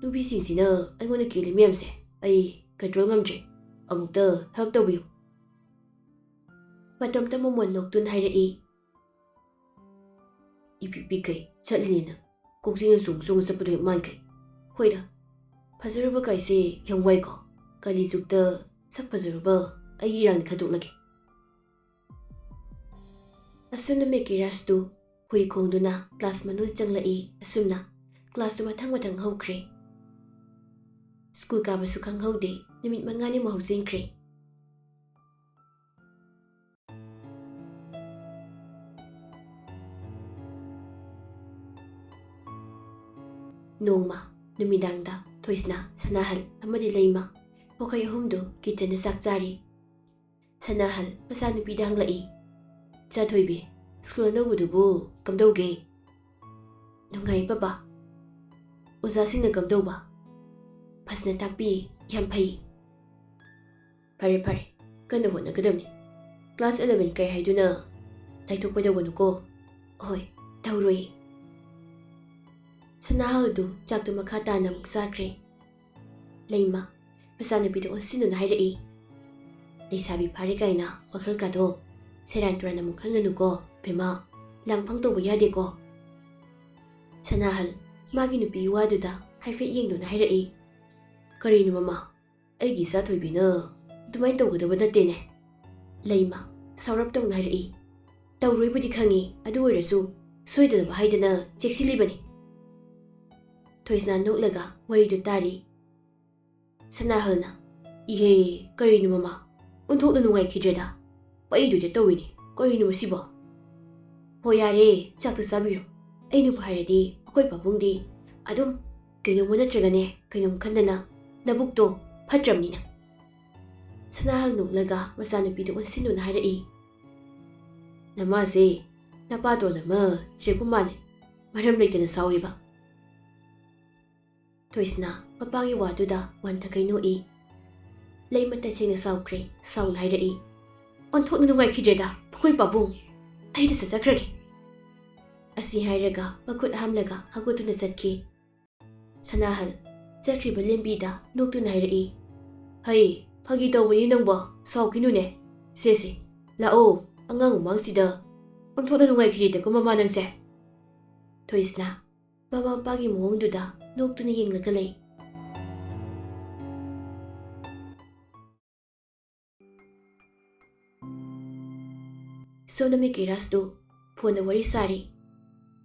ꯅꯨꯄꯤꯁꯤꯡꯁꯤꯅ ꯑꯩꯉꯣꯟꯗ ꯀꯦꯜꯂꯤ ꯃꯌꯥꯝꯁꯦ ꯑꯩ ꯀꯟꯇ꯭ꯔꯣꯜ ꯉꯝꯗ꯭ꯔꯦ꯫ ꯑꯃꯨꯛꯇ ꯍꯦꯜꯞ ꯇꯧꯕꯤꯌꯨ"꯫ ꯃꯇꯣꯝꯇ ꯃꯃꯣꯟ ꯅꯣꯛꯇꯨꯅ ꯍꯥꯏꯔꯛꯏ, "ꯏꯄꯤꯛ ꯄꯤꯛꯈꯩ ꯆꯠꯂꯤꯅꯤꯅ ꯀꯣꯛꯆꯤꯡꯅ ꯆꯣꯡ ꯆꯣꯡꯅ ꯆꯠꯄꯗꯣ ꯍꯦꯛ ꯃꯥꯟꯈꯩ꯫ ꯍꯣꯏꯗ, ꯐꯖꯔꯨꯕ ꯀꯥꯏꯁꯦ ꯌꯥꯝ ꯋꯥꯏꯀꯣ꯫ ꯀꯥꯂꯤ ꯖꯨꯛꯇ ꯁꯛ ꯐꯖꯔꯨꯕ ꯑꯩꯒꯤ ꯏꯔꯥꯡꯅꯤ ꯈꯟꯗꯣꯛꯂꯒꯦ"꯫ ꯑꯁꯨꯝꯅ ꯃꯦꯀꯤꯔꯥꯖꯇꯨ ꯍꯨꯏ ꯈꯣꯡꯗꯨꯅ ꯀ꯭ꯂꯥꯁ ꯃꯅꯨꯡꯗ ꯆꯪꯂꯛꯏ꯫ ꯑꯁꯨꯝꯅ ꯀ꯭ꯂꯥꯁꯇꯨ ꯃꯊꯪ ꯃꯊꯪ ꯍꯧꯈ꯭ꯔꯦ꯫ ꯁ꯭ꯀꯨꯜ ꯀꯥꯕꯁꯨ ꯈꯪꯍꯧꯗꯦ꯫ ꯅꯨꯃꯤꯠ ꯃꯉꯥꯅꯤꯃꯨꯛ ꯍꯧꯖꯤꯟꯈ꯭ꯔꯦ꯫ ꯅꯣꯡꯃ ꯅꯨꯃꯤꯗꯥꯡꯗ ꯊꯣꯏꯁꯅꯥ, ꯁꯅꯥꯍꯜ ꯑꯃꯗꯤ ꯂꯩꯃ ꯃꯈꯣꯏ ꯑꯍꯨꯝꯗꯨ ꯀꯤꯠꯆꯟꯗ ꯆꯥꯛ ꯆꯥꯔꯤ꯫ ꯁꯅꯥꯍꯜ ꯃꯆꯥꯅꯨꯄꯤꯗ ꯍꯪꯂꯛꯏ, "ꯏꯆꯥ ꯊꯣꯏꯕꯤ, ꯁ꯭ꯀꯨꯜ ꯑꯅꯧꯕꯗꯨꯕꯨ ꯀꯝꯗꯧꯒꯦ?" "ꯅꯨꯡꯉꯥꯏ ꯄꯥꯄꯥ꯫ ꯑꯣꯖꯥꯁꯤꯡꯅ ꯀꯝꯗꯧꯕ?" "ꯐꯖꯅ ꯇꯥꯛꯄꯤ, ꯌꯥꯝ ꯐꯩ꯫" "ꯐꯔꯦ ꯐꯔꯦ, ꯀꯟꯅ ꯍꯣꯠꯅꯒꯗꯕꯅꯤ꯫ ꯀ꯭ꯂꯥꯁ eleven ꯀꯥꯏ ꯍꯥꯏꯗꯨꯅ ꯂꯥꯏꯊꯣꯛꯄ ꯇꯧꯒꯅꯨꯀꯣ꯫" "ꯍꯣꯏ, ꯇꯧꯔꯣꯏ꯫" ꯁꯅꯥꯍꯜꯗꯨ ꯆꯥꯛꯇꯨ ꯃꯈꯥ ꯇꯥꯅ ꯑꯃꯨꯛ ꯆꯥꯈ꯭ꯔꯦ꯫ ꯂꯩꯃ ꯃꯆꯥꯅꯨꯄꯤꯗ ꯑꯣꯟꯁꯤꯟꯗꯨꯅ ꯍꯥꯏꯔꯛꯏ, "ꯂꯩꯁꯥꯕꯤ ꯐꯥꯔꯦ ꯀꯥꯏꯅ ꯋꯥꯈꯜ ꯀꯥꯗꯣ ꯁꯦꯔꯥꯟ ꯇꯨꯔꯥꯟ ꯑꯃꯨꯛ ꯈꯟꯒꯅꯨꯀꯣ ꯕꯦꯝꯃ, ꯂꯥꯡꯐꯥꯡ ꯇꯧꯕ ꯌꯥꯗꯦꯀꯣ꯫" ꯁꯅꯥꯍꯜ ꯃꯥꯒꯤ ꯅꯨꯄꯤꯒꯤ ꯋꯥꯗꯨꯗ ꯍꯥꯏꯐꯦꯠ ꯌꯦꯡꯗꯨꯅ ꯍꯥꯏꯔꯛꯏ, "ꯀꯔꯤꯅꯣ ꯃꯃꯥ, ꯑꯩꯒꯤ ꯏꯆꯥ ꯊꯣꯏꯕꯤꯅ ꯑꯗꯨꯃꯥꯏꯅ ꯇꯧꯒꯗꯕ ꯅꯠꯇꯦꯅꯦ꯫" ꯂꯩꯃ ꯁꯥꯎꯔꯞ ꯇꯧꯅ ꯍꯥꯏꯔꯛꯏ, "ꯇꯧꯔꯣꯏꯕꯨꯗꯤ ꯈꯪꯉꯤ, ꯑꯗꯨ ꯑꯣꯏꯔꯁꯨ ꯁꯣꯏꯗꯅꯕ ꯍꯥꯏꯗꯅ ꯆꯦꯛꯁꯤꯜꯂꯤꯕꯅꯤ꯫" ꯊꯣꯏꯁꯅꯥ ꯅꯣꯛꯂꯒ ꯋꯥꯔꯤꯗꯨ ꯇꯥꯔꯤ꯫ ꯁꯅꯥꯍꯜꯅ, "ꯏꯍꯦ, ꯀꯔꯤꯅꯣ ꯃꯃꯥ? ꯑꯣꯟꯊꯣꯛꯅ ꯅꯨꯡꯉꯥꯏꯈꯤꯗ꯭ꯔꯦꯗ꯫ ꯄꯛꯏꯗꯨꯗ ꯇꯧꯏꯅꯦ꯫ ꯀꯔꯤꯅꯣ ꯃꯁꯤꯕꯣ?" "ꯍꯣ ꯌꯥꯔꯦ, ꯆꯥꯛꯇꯣ ꯆꯥꯕꯤꯔꯣ꯫ ꯑꯩꯅꯕꯨ ꯍꯥꯏꯔꯗꯤ ꯑꯩꯈꯣꯏ ꯄꯥꯕꯨꯡꯗꯤ ꯑꯗꯨꯝ ꯀꯩꯅꯣꯝꯃ ꯅꯠꯇ꯭ꯔꯒꯅꯦ ꯀꯩꯅꯣꯝ ꯈꯟꯗꯅ ꯅꯕꯨꯛꯇꯣ ꯐꯠꯇ꯭ꯔꯕꯅꯤꯅ꯫" ꯁꯅꯥꯍꯜ ꯅꯣꯛꯂꯒ ꯃꯆꯥꯅꯨꯄꯤꯗ ꯑꯣꯟꯁꯤꯟꯗꯨꯅ ꯍꯥꯏꯔꯛꯏ, "ꯅꯃꯥꯁꯦ ꯅꯄꯥꯇꯣꯟ ꯑꯃ ꯊꯤꯔꯛꯄ ꯃꯥꯜꯂꯦ꯫ ꯃꯔꯝ ꯂꯩꯇꯅ ꯁꯥꯎꯋꯦꯕ꯫" ꯊꯣꯏꯁꯅꯥ ꯃꯄꯥꯒꯤ ꯋꯥꯗꯨꯗ ꯋꯥꯟꯊ ꯀꯩꯅꯣꯛꯏ꯫ ꯂꯩꯃ ꯇꯁꯦꯡꯅ ꯁꯥꯎꯈ꯭ꯔꯦ, ꯁꯥꯎꯅ ꯍꯥꯏꯔꯛꯏ, "ꯑꯣꯟꯊꯣꯛꯅ ꯅꯨꯡꯉꯥꯏꯈꯤꯗ꯭ꯔꯦꯗ ꯃꯈꯣꯏ ꯄꯥꯕꯨꯡ꯫ ꯑꯩꯗꯤ ꯆꯠꯆꯈ꯭ꯔꯒꯦ꯫" ꯑꯁꯤ ꯍꯥꯏꯔꯒ ꯃꯈꯨꯠ ꯍꯥꯝꯂꯒ ꯍꯧꯒꯠꯇꯨꯅ ꯆꯠꯈꯤ꯫ ꯁꯅꯥꯍꯜ ꯆꯠꯈ꯭ꯔꯤꯕ ꯂꯦꯝꯕꯤꯗ ꯅꯣꯛꯇꯨꯅ ꯍꯥꯏꯔꯛꯏ, "ꯍꯩ, ꯐꯥꯒꯤ ꯇꯧꯕꯅꯤ ꯅꯪꯕꯣ, ꯁꯥꯎꯈꯤꯅꯨꯅꯦ꯫ ꯁꯦ ꯁꯦ, ꯂꯥꯛꯑꯣ, ꯑꯉꯥꯡ ꯃꯃꯥꯡꯁꯤꯗ ꯑꯣꯟꯊꯣꯛꯅ ꯅꯨꯡꯉꯥꯏꯈꯤꯗ꯭ꯔꯦꯗꯀꯣ ꯃꯃꯥ ꯅꯪꯁꯦ꯫" ꯊꯣꯏꯁꯅꯥ ꯃꯃꯥ ꯃꯄꯥꯒꯤ ꯃꯑꯣꯡꯗꯨꯗ ꯅꯣꯛꯇꯨꯅ ꯌꯦꯡꯂꯒ ꯂꯩ꯫ ꯁꯣꯝꯗ ꯃꯦꯀꯤꯔꯥꯖꯇꯨ ꯐꯣꯟꯗ ꯋꯥꯔꯤ ꯁꯥꯔꯤ꯫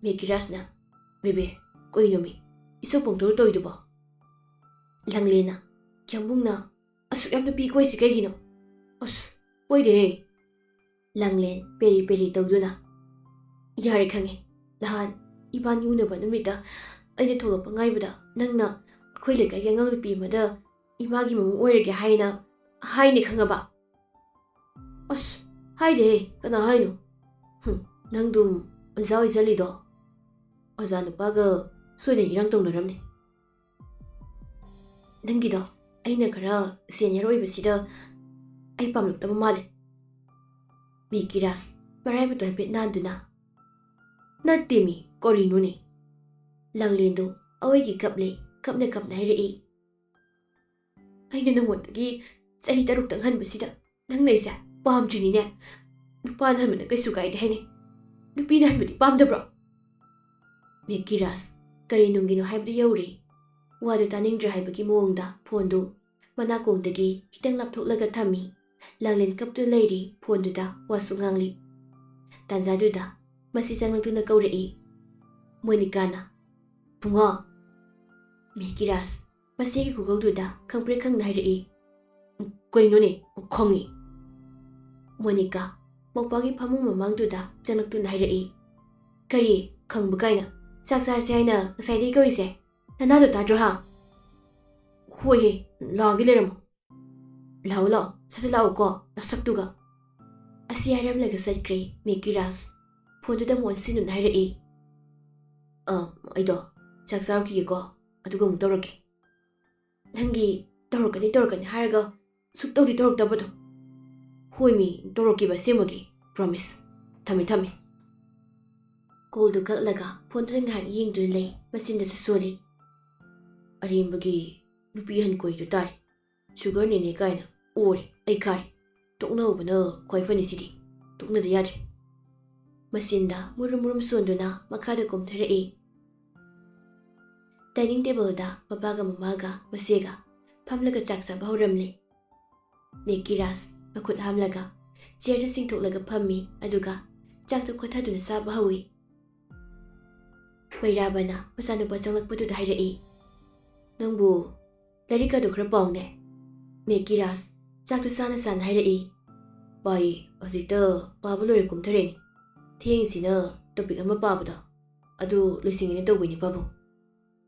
ꯃꯦꯀꯤꯔꯥꯖꯅ, "ꯕꯦꯕꯦ, ꯀꯩꯅꯣꯃꯤ, ꯏꯁꯧ ꯄꯪꯇꯧ ꯇꯧꯏꯗꯨꯕꯣ?" ꯂꯥꯡꯂꯦꯟꯅ, "ꯈ꯭ꯌꯥꯝꯕꯨꯡꯅ ꯑꯁꯨꯛ ꯌꯥꯝꯅ ꯄꯤ ꯀꯣꯏꯁꯤ ꯀꯩꯒꯤꯅꯣ?" "ꯑꯁ, ꯀꯣꯏꯗꯦꯍꯦ꯫" ꯂꯥꯡꯂꯦꯟ ꯄꯦꯔꯤ ꯄꯦꯔꯤ ꯇꯧꯗꯨꯅ, "ꯌꯥꯔꯦ ꯈꯪꯉꯦ, ꯅꯍꯥꯟ ꯏꯕꯥꯅꯤ ꯎꯅꯕ ꯅꯨꯃꯤꯠꯇ ꯑꯩꯅ ꯊꯣꯛꯂꯛꯄ ꯉꯥꯏꯕꯗ ꯅꯪꯅ ꯑꯩꯈꯣꯏ ꯂꯩꯀꯥꯏꯒꯤ ꯑꯉꯥꯡ ꯅꯨꯄꯤ ꯑꯃꯗ ꯏꯃꯥꯒꯤ ꯃꯃꯧ ꯑꯣꯏꯔꯒꯦ ꯍꯥꯏꯅ ꯍꯥꯏꯅꯦ ꯈꯪꯉꯕ?" "ꯑꯁ, ꯍꯥꯏꯗꯦꯍꯦ, ꯀꯅꯥ ꯍꯥꯏꯅꯣ?" "ꯍꯨꯝ, ꯅꯪꯗꯨꯝ ꯑꯣꯖꯥ ꯑꯣꯏ ꯆꯠꯂꯤꯗꯣ ꯑꯣꯖꯥ ꯅꯨꯄꯥꯒ ꯁꯣꯏꯗꯅ ꯏꯔꯥꯡ ꯇꯧꯅꯔꯝꯅꯤ꯫ ꯅꯪꯒꯤꯗꯣ ꯑꯩꯅ ꯈꯔ ꯁꯦꯅꯤꯌꯔ ꯑꯣꯏꯕꯁꯤꯗ ꯑꯩ ꯄꯥꯝꯂꯛꯇꯕ ꯃꯥꯜꯂꯦ꯫" ꯃꯦꯀꯤꯔꯥꯖ ꯃꯔꯥꯏꯕꯇꯣ ꯍꯥꯏꯐꯦꯠ ꯅꯥꯟꯗꯨꯅ, "ꯅꯠꯇꯦꯃꯤ, ꯀꯔꯤꯅꯣꯅꯦ?" ꯂꯥꯡꯂꯦꯟꯗꯣ ꯑꯋꯣꯏꯒꯤ ꯀꯞꯂꯦ, ꯀꯞꯅ ꯀꯞꯅ ꯍꯥꯏꯔꯛꯏ꯫ "ꯑꯩꯅ ꯅꯉꯣꯟꯗꯒꯤ ꯆꯍꯤ ꯇꯔꯨꯛꯇꯪ ꯍꯟꯕꯁꯤꯗ ꯅꯪꯅ ꯑꯩꯁꯦ ꯄꯥꯝꯗ꯭ꯔꯤꯅꯤꯅꯦ꯫ ꯅꯨꯄꯥꯅ ꯍꯟꯕꯅ ꯀꯩꯁꯨ ꯀꯥꯏꯗꯦ ꯍꯥꯏꯅꯩ꯫ ꯅꯨꯄꯤꯅ ꯍꯟꯕꯗꯤ ꯄꯥꯝꯗꯕ꯭ꯔꯣ?" ꯃꯦꯀꯤꯔꯥꯖ ꯀꯔꯤ ꯅꯨꯡꯒꯤꯅꯣ ꯍꯥꯏꯕꯗꯨ ꯌꯧꯔꯦ꯫ ꯋꯥꯗꯨ ꯇꯥꯅꯤꯡꯗ꯭ꯔꯦ ꯍꯥꯏꯕꯒꯤ ꯃꯑꯣꯡꯗ ꯐꯣꯟꯗꯨ ꯃꯅꯥꯀꯣꯡꯗꯒꯤ ꯈꯤꯇꯪ ꯂꯥꯞꯊꯣꯛꯂꯒ ꯊꯝꯃꯤ꯫ ꯂꯥꯡꯂꯦꯟ ꯀꯞꯇꯨꯅ ꯂꯩꯔꯤ, ꯐꯣꯟꯗꯨꯗ ꯋꯥꯁꯨ ꯉꯥꯡꯂꯤ꯫ ꯇꯥꯟꯖꯥꯗꯨꯗ ꯃꯁꯤ ꯆꯪꯂꯛꯇꯨꯅ ꯀꯧꯔꯛꯏ꯫ ꯃꯣꯅꯤꯀꯥꯅ, "ꯕꯨꯡꯉꯣ!" ꯃꯦꯀꯤꯔꯥꯖ ꯃꯆꯦꯒꯤ ꯈꯨꯀꯧꯗꯨꯗ ꯈꯪꯄ꯭ꯔꯦꯛ ꯈꯪꯅ ꯍꯥꯏꯔꯛꯏ꯫ "ꯀꯩꯅꯣꯅꯦ, ꯈꯪꯉꯤ꯫" ꯃꯣꯅꯤꯀꯥ ꯃꯧꯄꯥꯒꯤ ꯐꯃꯨꯡ ꯃꯃꯥꯡꯗꯨꯗ ꯆꯪꯂꯛꯇꯨꯅ ꯍꯥꯏꯔꯛꯏ꯫ "ꯀꯔꯤ ꯈꯪꯕ ꯀꯥꯏꯅ? ꯆꯥꯛ ꯆꯥꯔꯁꯦ ꯍꯥꯏꯅ ꯉꯁꯥꯏꯗꯒꯤ ꯀꯧꯏꯁꯦ? ꯅꯅꯥꯗꯣ ꯇꯥꯗ꯭ꯔꯣ ꯍꯥ?" "ꯍꯣꯏꯍꯦ, ꯂꯥꯛꯑꯒꯦ ꯂꯩꯔꯝꯃꯣ꯫ ꯂꯥꯛꯑꯣ ꯂꯥꯛꯑꯣ, ꯁꯠ ꯁꯠ ꯂꯥꯛꯑꯣꯀꯣ, ꯅꯁꯛꯇꯨꯒ꯫" ꯑꯁꯤ ꯍꯥꯏꯔꯝꯂꯒ ꯆꯠꯈ꯭ꯔꯦ ꯃꯦꯀꯤꯔꯥꯖ꯫ ꯐꯣꯟꯗꯨꯗ ꯑꯃꯨꯛ ꯑꯣꯟꯁꯤꯟꯗꯨꯅ ꯍꯥꯏꯔꯛꯏ꯫ "ꯑ, ꯑꯩꯗꯣ ꯆꯥꯛ ꯆꯥꯔꯨꯈꯤꯒꯦꯀꯣ, ꯑꯗꯨꯒ ꯑꯃꯨꯛ ꯇꯧꯔꯛꯀꯦ꯫" "ꯅꯪꯒꯤ ꯇꯧꯔꯛꯀꯅꯤ ꯇꯧꯔꯛꯀꯅꯤ ꯍꯥꯏꯔꯒ ꯁꯨꯛꯇꯧꯗꯤ ꯇꯧꯔꯛꯇꯕꯗꯣ꯫" "ꯍꯣꯏꯃꯤ, ꯇꯧꯔꯛꯀꯦꯕ ꯑꯁꯦꯡꯕꯒꯤ, promise꯫ ꯊꯝꯃꯦ, ꯊꯝꯃꯦ꯫" ꯀꯣꯜꯗꯨ ꯀꯛꯂꯒ ꯐꯣꯟꯗꯨꯗ ꯉꯥꯏꯍꯥꯛ ꯌꯦꯡꯗꯨꯅ ꯂꯩ, ꯃꯆꯤꯟꯗꯁꯨ ꯁꯣꯜꯂꯤ꯫ "ꯑꯔꯦꯝꯕꯒꯤ ꯅꯨꯄꯤ ꯑꯍꯟ ꯀꯣꯏꯗꯨ ꯇꯥꯔꯦ꯫ ꯁꯨꯒꯔ ꯅꯦꯅꯦ ꯀꯥꯏꯅ ꯑꯣꯔꯦ, ꯑꯩ ꯈꯥꯔꯦ꯫ ꯇꯣꯛꯅꯍꯧꯕꯅ ꯈ꯭ꯋꯥꯏ ꯐꯅꯤ ꯁꯤꯗꯤ꯫ ꯇꯣꯛꯅꯗ ꯌꯥꯗ꯭ꯔꯦ꯫" ꯃꯆꯤꯟꯗ ꯃꯨꯔꯨꯝ ꯃꯨꯔꯨꯝ ꯁꯣꯟꯗꯨꯅ ꯃꯈꯥꯗ ꯀꯨꯝꯊꯔꯛꯏ꯫ ꯗꯥꯏꯅꯤꯡ ꯇꯦꯕꯜꯗ ꯃꯄꯥꯒ ꯃꯃꯥꯒ ꯃꯆꯦꯒ ꯐꯝꯂꯒ ꯆꯥꯛ ꯆꯥꯕ ꯍꯧꯔꯝꯂꯦ꯫ ꯃꯦꯀꯤꯔꯥꯖ ꯃꯈꯨꯠ ꯍꯥꯝꯂꯒ ꯆꯤꯌꯔꯗꯨ ꯆꯤꯡꯊꯣꯛꯂꯒ ꯐꯝꯃꯤ, ꯑꯗꯨꯒ ꯆꯥꯛꯇꯨ ꯈꯣꯠꯊꯗꯨꯅ ꯆꯥꯕ ꯍꯧꯏ꯫ ꯃꯩꯔꯥꯕꯅ ꯃꯆꯥꯅꯨꯄꯥ ꯆꯪꯂꯛꯄꯗꯨꯗ ꯍꯥꯏꯔꯛꯏ, "ꯅꯪꯕꯨ ꯂꯥꯏꯔꯤꯛ ꯑꯗꯨ ꯈꯔ ꯄꯥꯎꯅꯦ?" ꯃꯦꯀꯤꯔꯥꯖ ꯆꯥꯛꯇꯨ ꯆꯥꯅ ꯆꯥꯅ ꯍꯥꯏꯔꯛꯏ꯫ "ꯄꯥꯏꯌꯦ, ꯍꯧꯖꯤꯛꯇ ꯄꯥꯕ ꯂꯣꯏꯔ ꯀꯨꯝꯊꯔꯛꯏꯅꯤ꯫ ꯊꯦꯡꯁꯤꯅ ꯇꯣꯄꯤꯛ ꯑꯃ ꯄꯥꯕꯗ ꯑꯗꯨ ꯂꯣꯏꯁꯤꯟꯒꯦꯅ ꯇꯧꯕꯅꯤ ꯄꯥꯕꯨꯡ꯫"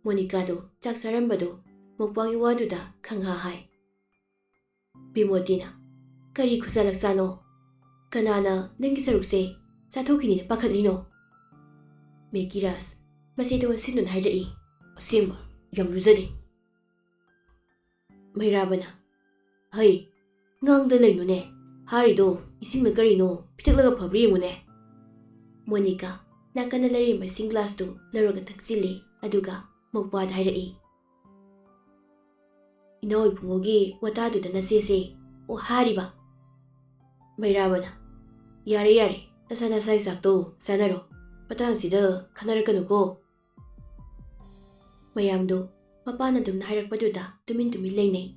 ꯃꯣꯅꯤꯀꯥꯗꯨ ꯆꯥꯛ ꯆꯥꯔꯝꯕꯗꯨ ꯃꯧꯄ꯭ꯋꯥꯒꯤ ꯋꯥꯗꯨꯗ ꯈꯪꯍꯥ ꯍꯥꯏ꯫ ꯕꯤꯃꯣꯇꯤꯅ, "ꯀꯔꯤ ꯈꯨꯠꯁꯥ ꯂꯛꯁꯥꯅꯣ? ꯀꯅꯥꯅ ꯅꯪꯒꯤ ꯁꯔꯨꯛꯁꯦ ꯆꯥꯊꯣꯛꯈꯤꯅꯤꯅ ꯄꯥꯈꯠꯂꯤꯅꯣ?" ꯃꯦꯀꯤꯔꯥꯖ ꯃꯁꯤꯗ ꯑꯣꯟꯁꯤꯟꯗꯨꯅ ꯍꯥꯏꯔꯛꯏ, "ꯑꯁꯦꯡꯕ ꯌꯥꯝ ꯂꯨꯖꯗꯦ꯫" ꯃꯩꯔꯥꯕꯅ, "ꯍꯩ, ꯉꯥꯡꯗ ꯂꯩꯅꯨꯅꯦ꯫ ꯍꯥꯔꯤꯗꯣ ꯏꯁꯤꯡꯅ ꯀꯔꯤꯅꯣ ꯄꯤꯊꯛꯂꯒ ꯐꯕ꯭ꯔꯥ ꯌꯦꯡꯉꯨꯅꯦ꯫" ꯃꯣꯅꯤꯀꯥ ꯅꯥꯀꯟꯗ ꯂꯩꯔꯝꯕ ꯏꯁꯤꯡ ꯒ꯭ꯂꯥꯁꯇꯨ ꯂꯧꯔꯒ ꯊꯛꯆꯤꯜꯂꯤ, ꯑꯗꯨꯒ ꯃꯧꯄ꯭ꯋꯥꯗ ꯍꯥꯏꯔꯛꯏ, "ꯏꯅꯥꯎ ꯏꯕꯨꯡꯉꯣꯒꯤ ꯋꯥꯇꯥꯗꯨꯗ ꯅꯆꯦꯁꯦ ꯑꯣ ꯍꯥꯔꯤꯕ?" ꯃꯩꯔꯥꯕꯅ, "ꯌꯥꯔꯦ, ꯌꯥꯔꯦ, ꯅꯁꯥ ꯅꯁꯥꯒꯤ ꯆꯥꯛꯇꯣ ꯆꯥꯅꯔꯣ꯫ ꯃꯇꯥꯡꯁꯤꯗ ꯈꯟꯅꯔꯛꯀꯅꯨꯀꯣ꯫" ꯃꯌꯥꯝꯗꯨ ꯃꯄꯥꯅ ꯑꯗꯨꯝꯅ ꯍꯥꯏꯔꯛꯄꯗꯨꯗ ꯇꯨꯃꯤꯟ ꯇꯨꯃꯤꯟ ꯂꯩꯅꯩ꯫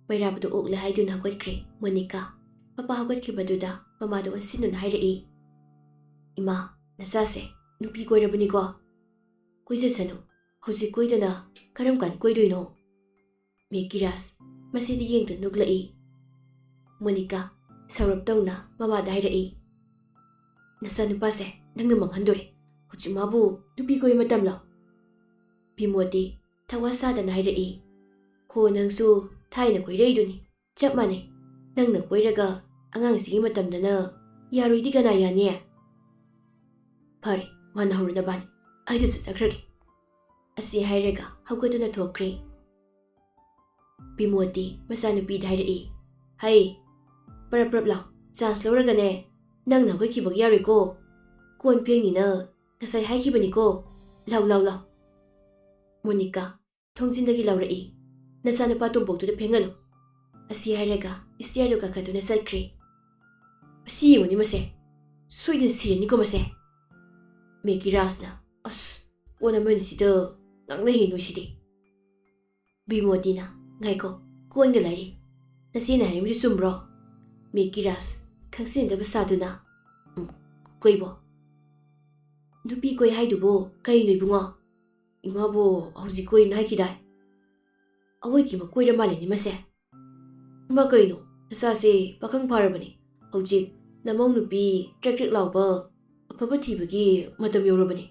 ꯃꯩꯔꯥꯕꯗꯨ ꯑꯣꯛꯂꯦ ꯍꯥꯏꯗꯨꯅ ꯍꯧꯒꯠꯈ꯭ꯔꯦ ꯃꯣꯅꯤꯀꯥ꯫ ꯃꯄꯥ ꯍꯧꯒꯠꯈꯤꯕꯗꯨꯗ ꯃꯃꯥꯗ ꯑꯣꯟꯁꯤꯟꯗꯨꯅ ꯍꯥꯏꯔꯛꯏ, "ꯏꯃꯥ, ꯅꯆꯥꯁꯦ ꯅꯨꯄꯤ ꯀꯣꯏꯔꯕꯅꯤꯀꯣ?" "ꯀꯣꯏꯖꯁꯅꯨ, ꯍꯧꯖꯤꯛ ꯀꯣꯏꯗꯅ ꯀꯔꯝ ꯀꯥꯟ ꯀꯣꯏꯗꯣꯏꯅꯣ?" ꯃꯦꯀꯤꯔꯥꯖ ꯃꯁꯤꯗꯤ ꯌꯦꯡꯗꯨꯅ ꯅꯣꯛꯂꯛꯏ꯫ ꯃꯣꯅꯤꯀꯥ ꯁꯧꯔꯞ ꯇꯧꯅ ꯃꯃꯥꯗ ꯍꯥꯏꯔꯛꯏ, "ꯅꯆꯥꯅꯨꯄꯥꯁꯦ ꯅꯪꯅ ꯃꯥꯡꯍꯟꯗꯣꯔꯦ꯫ ꯍꯧꯖꯤꯛ ꯃꯥꯕꯨ ꯅꯨꯄꯤ ꯀꯣꯏꯕ ꯃꯇꯝꯂꯣ?" ꯕꯤꯃꯣꯗꯤ ꯊꯋꯥ ꯁꯥꯗꯅ ꯍꯥꯏꯔꯛꯏ, "ꯍꯣ, ꯅꯪꯁꯨ ꯊꯥꯏꯅ ꯀꯣꯏꯔꯛꯏꯗꯨꯅꯤ, ꯆꯞ ꯃꯥꯟꯅꯩ꯫ ꯅꯪꯅ ꯀꯣꯏꯔꯒ ꯑꯉꯥꯡꯁꯤꯒꯤ ꯃꯇꯝꯗꯅ ꯌꯥꯔꯣꯏꯗꯤ ꯀꯅꯥ ꯌꯥꯅꯤ?" "ꯐꯔꯦ, ꯋꯥꯅ ꯍꯧꯔꯨ ꯅꯕꯥꯅꯤ, ꯑꯩꯗꯤ ꯆꯠꯆꯈ꯭ꯔꯒꯦ꯫" ꯑꯁꯤ ꯍꯥꯏꯔꯒ ꯍꯧꯒꯠꯇꯨꯅ ꯊꯣꯛꯈ꯭ꯔꯦ꯫ ꯕꯤꯃꯣꯗꯤ ꯃꯆꯥꯅꯨꯄꯤꯗ ꯍꯥꯏꯔꯛꯏ, "ꯍꯩ, ꯄꯔꯞ ꯄꯔꯞ ꯂꯥꯎ, ꯆꯥꯟꯁ ꯂꯧꯔꯒꯅꯦ, ꯅꯪꯅ ꯍꯧꯒꯠꯈꯤꯕꯒꯤ ꯌꯥꯔꯣꯏꯀꯣ꯫ ꯀꯣꯟ ꯐꯦꯡꯅꯤꯅ ꯉꯁꯥꯏ ꯍꯥꯏꯈꯤꯕꯅꯤꯀꯣ꯫ ꯂꯥꯎ, ꯂꯥꯎ, ꯂꯥꯎ꯫" ꯃꯣꯅꯤꯀꯥ ꯊꯣꯡꯖꯤꯟꯗꯒꯤ ꯂꯥꯎꯔꯛꯏ, "ꯅꯆꯥꯅꯨꯄꯥ ꯇꯣꯝꯄꯣꯛꯇꯨꯗ ꯐꯦꯡꯍꯜꯂꯨ꯫" ꯑꯁꯤ ꯍꯥꯏꯔꯒ ꯏꯁꯇꯤꯌꯔꯗꯨ ꯀꯥꯈꯠꯇꯨꯅ ꯆꯠꯈ꯭ꯔꯦ꯫ "ꯑꯁꯤ ꯌꯦꯡꯉꯨꯅꯦ ꯃꯁꯦ, ꯁꯣꯏꯗꯅ ꯁꯤꯔꯅꯤꯀꯣ ꯃꯁꯦ꯫" ꯃꯦꯀꯤꯔꯥꯖꯅ, "ꯑꯁ, ꯀꯣꯟ ꯑꯃꯅꯤꯁꯤꯗ ꯉꯥꯡꯅꯍꯦ ꯅꯣꯏꯁꯤꯗꯤ꯫" ꯕꯤꯃꯣꯇꯤꯅ, "ꯉꯥꯏꯈꯣ, ꯀꯣꯟꯒ ꯂꯥꯏꯔꯤ꯫ ꯅꯆꯦꯅ ꯍꯥꯏꯔꯤꯕꯗꯨ ꯆꯨꯝꯕ꯭ꯔꯣ?" ꯃꯦꯀꯤꯔꯥꯁ ꯈꯪꯁꯤꯟꯅꯗꯕ ꯁꯥꯗꯨꯅ, "ꯎꯝ, ꯀꯩꯕꯣ? ꯅꯨꯄꯤ ꯀꯣꯏ ꯍꯥꯏꯗꯨꯕꯨ ꯀꯩꯅꯣ ꯏꯕꯨꯡꯉꯣ? ꯏꯃꯥꯕꯨ ꯍꯧꯖꯤꯛ ꯀꯣꯏꯅ ꯍꯥꯏꯈꯤꯗꯥꯏ? ꯑꯋꯣꯏꯒꯤ ꯃꯀꯣꯏꯔ ꯃꯥꯜꯂꯦꯅꯦ ꯃꯁꯦ꯫ ꯏꯃꯥ ꯀꯩꯅꯣ, ꯅꯆꯥꯁꯦ ꯄꯥꯈꯪ ꯐꯥꯔꯕꯅꯦ꯫ ꯍꯧꯖꯤꯛ ꯅꯃꯧ ꯅꯨꯄꯤ ꯇ꯭ꯔꯦꯛ ꯇ꯭ꯔꯦꯛ ꯂꯥꯎꯕ ꯑꯐꯕ ꯊꯤꯕꯒꯤ ꯃꯇꯝ ꯌꯧꯔꯕꯅꯦ꯫"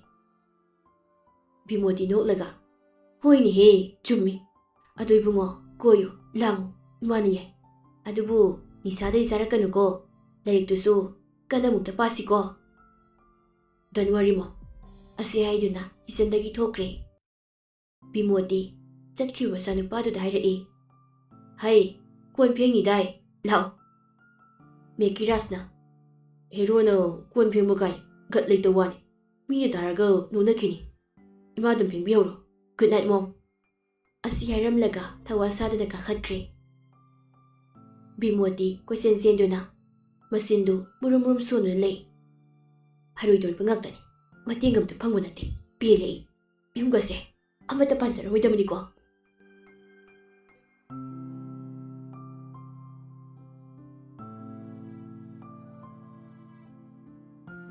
ꯕꯤꯃꯣꯇꯤ ꯅꯣꯛꯂꯒ, "ꯍꯣꯏꯅꯦꯍꯦ, ꯆꯨꯝꯃꯤ꯫ ꯑꯗꯣ ꯏꯕꯨꯡꯉꯣ, ꯀꯣꯏꯌꯨ, ꯂꯥꯡꯉꯨ, ꯏꯃꯥꯅ ꯌꯥꯏ꯫ ꯑꯗꯨꯕꯨ ꯅꯤꯁꯥꯗꯩ ꯆꯥꯔꯛꯀꯅꯨꯀꯣ꯫ ꯂꯥꯏꯔꯤꯛꯇꯨꯁꯨ ꯀꯟꯅ ꯑꯃꯨꯛꯇ ꯄꯥꯁꯤꯀꯣ꯫ Don't worry, Mom꯫" ꯑꯁꯤ ꯍꯥꯏꯗꯨꯅ ꯀꯤꯆꯟꯗꯒꯤ ꯊꯣꯛꯈ꯭ꯔꯦ꯫ ꯕꯤꯃꯣꯇꯤ ꯆꯠꯈ꯭ꯔꯤꯕ ꯃꯆꯥꯅꯨꯄꯥꯗꯨꯗ ꯍꯥꯏꯔꯛꯏ, "ꯍꯩ, ꯀꯣꯟ ꯐꯦꯡꯉꯤꯗꯥꯏ? ꯂꯥꯛꯑꯣ꯫" ꯃꯦꯀꯤꯔꯥꯖꯅ, "ꯍꯦꯔꯣꯅ ꯀꯣꯟ ꯐꯦꯡꯕ ꯀꯥꯏ ꯒꯠ ꯂꯩꯇ ꯋꯥꯅꯤ꯫ ꯃꯤꯅ ꯇꯥꯔꯒ ꯅꯣꯛꯅꯈꯤꯅꯤ꯫ ꯏꯃꯥ ꯑꯗꯨꯝ ꯐꯦꯡꯕꯤꯍꯧꯔꯣ꯫ Good night, Mom꯫" ꯑꯁꯤ ꯍꯥꯏꯔꯝꯂꯒ ꯊꯋꯥ ꯁꯥꯗꯅ ꯀꯥꯈꯠꯈ꯭ꯔꯦ꯫ ꯕꯤꯃꯣꯇꯤ ꯀꯣꯏꯆꯦꯟ ꯆꯦꯟꯗꯨꯅ ꯃꯆꯤꯟꯗꯨ ꯃꯨꯔꯨꯝ ꯃꯨꯔꯨꯝ ꯁꯣꯟꯗꯨꯅ ꯂꯩ꯫ "ꯍꯔꯣꯏꯗꯣꯔꯤꯕ ꯉꯥꯛꯇꯅꯤ꯫ ꯃꯇꯦꯡ ꯑꯝꯇ ꯐꯪꯕ ꯅꯠꯇꯦ꯫ ꯄꯦꯜꯂꯦ ꯑꯩ꯫ ꯌꯨꯝꯒꯁꯦ ꯑꯃꯠꯇ ꯄꯥꯟꯖꯔꯝꯃꯣꯏꯗꯕꯅꯤꯀꯣ꯫"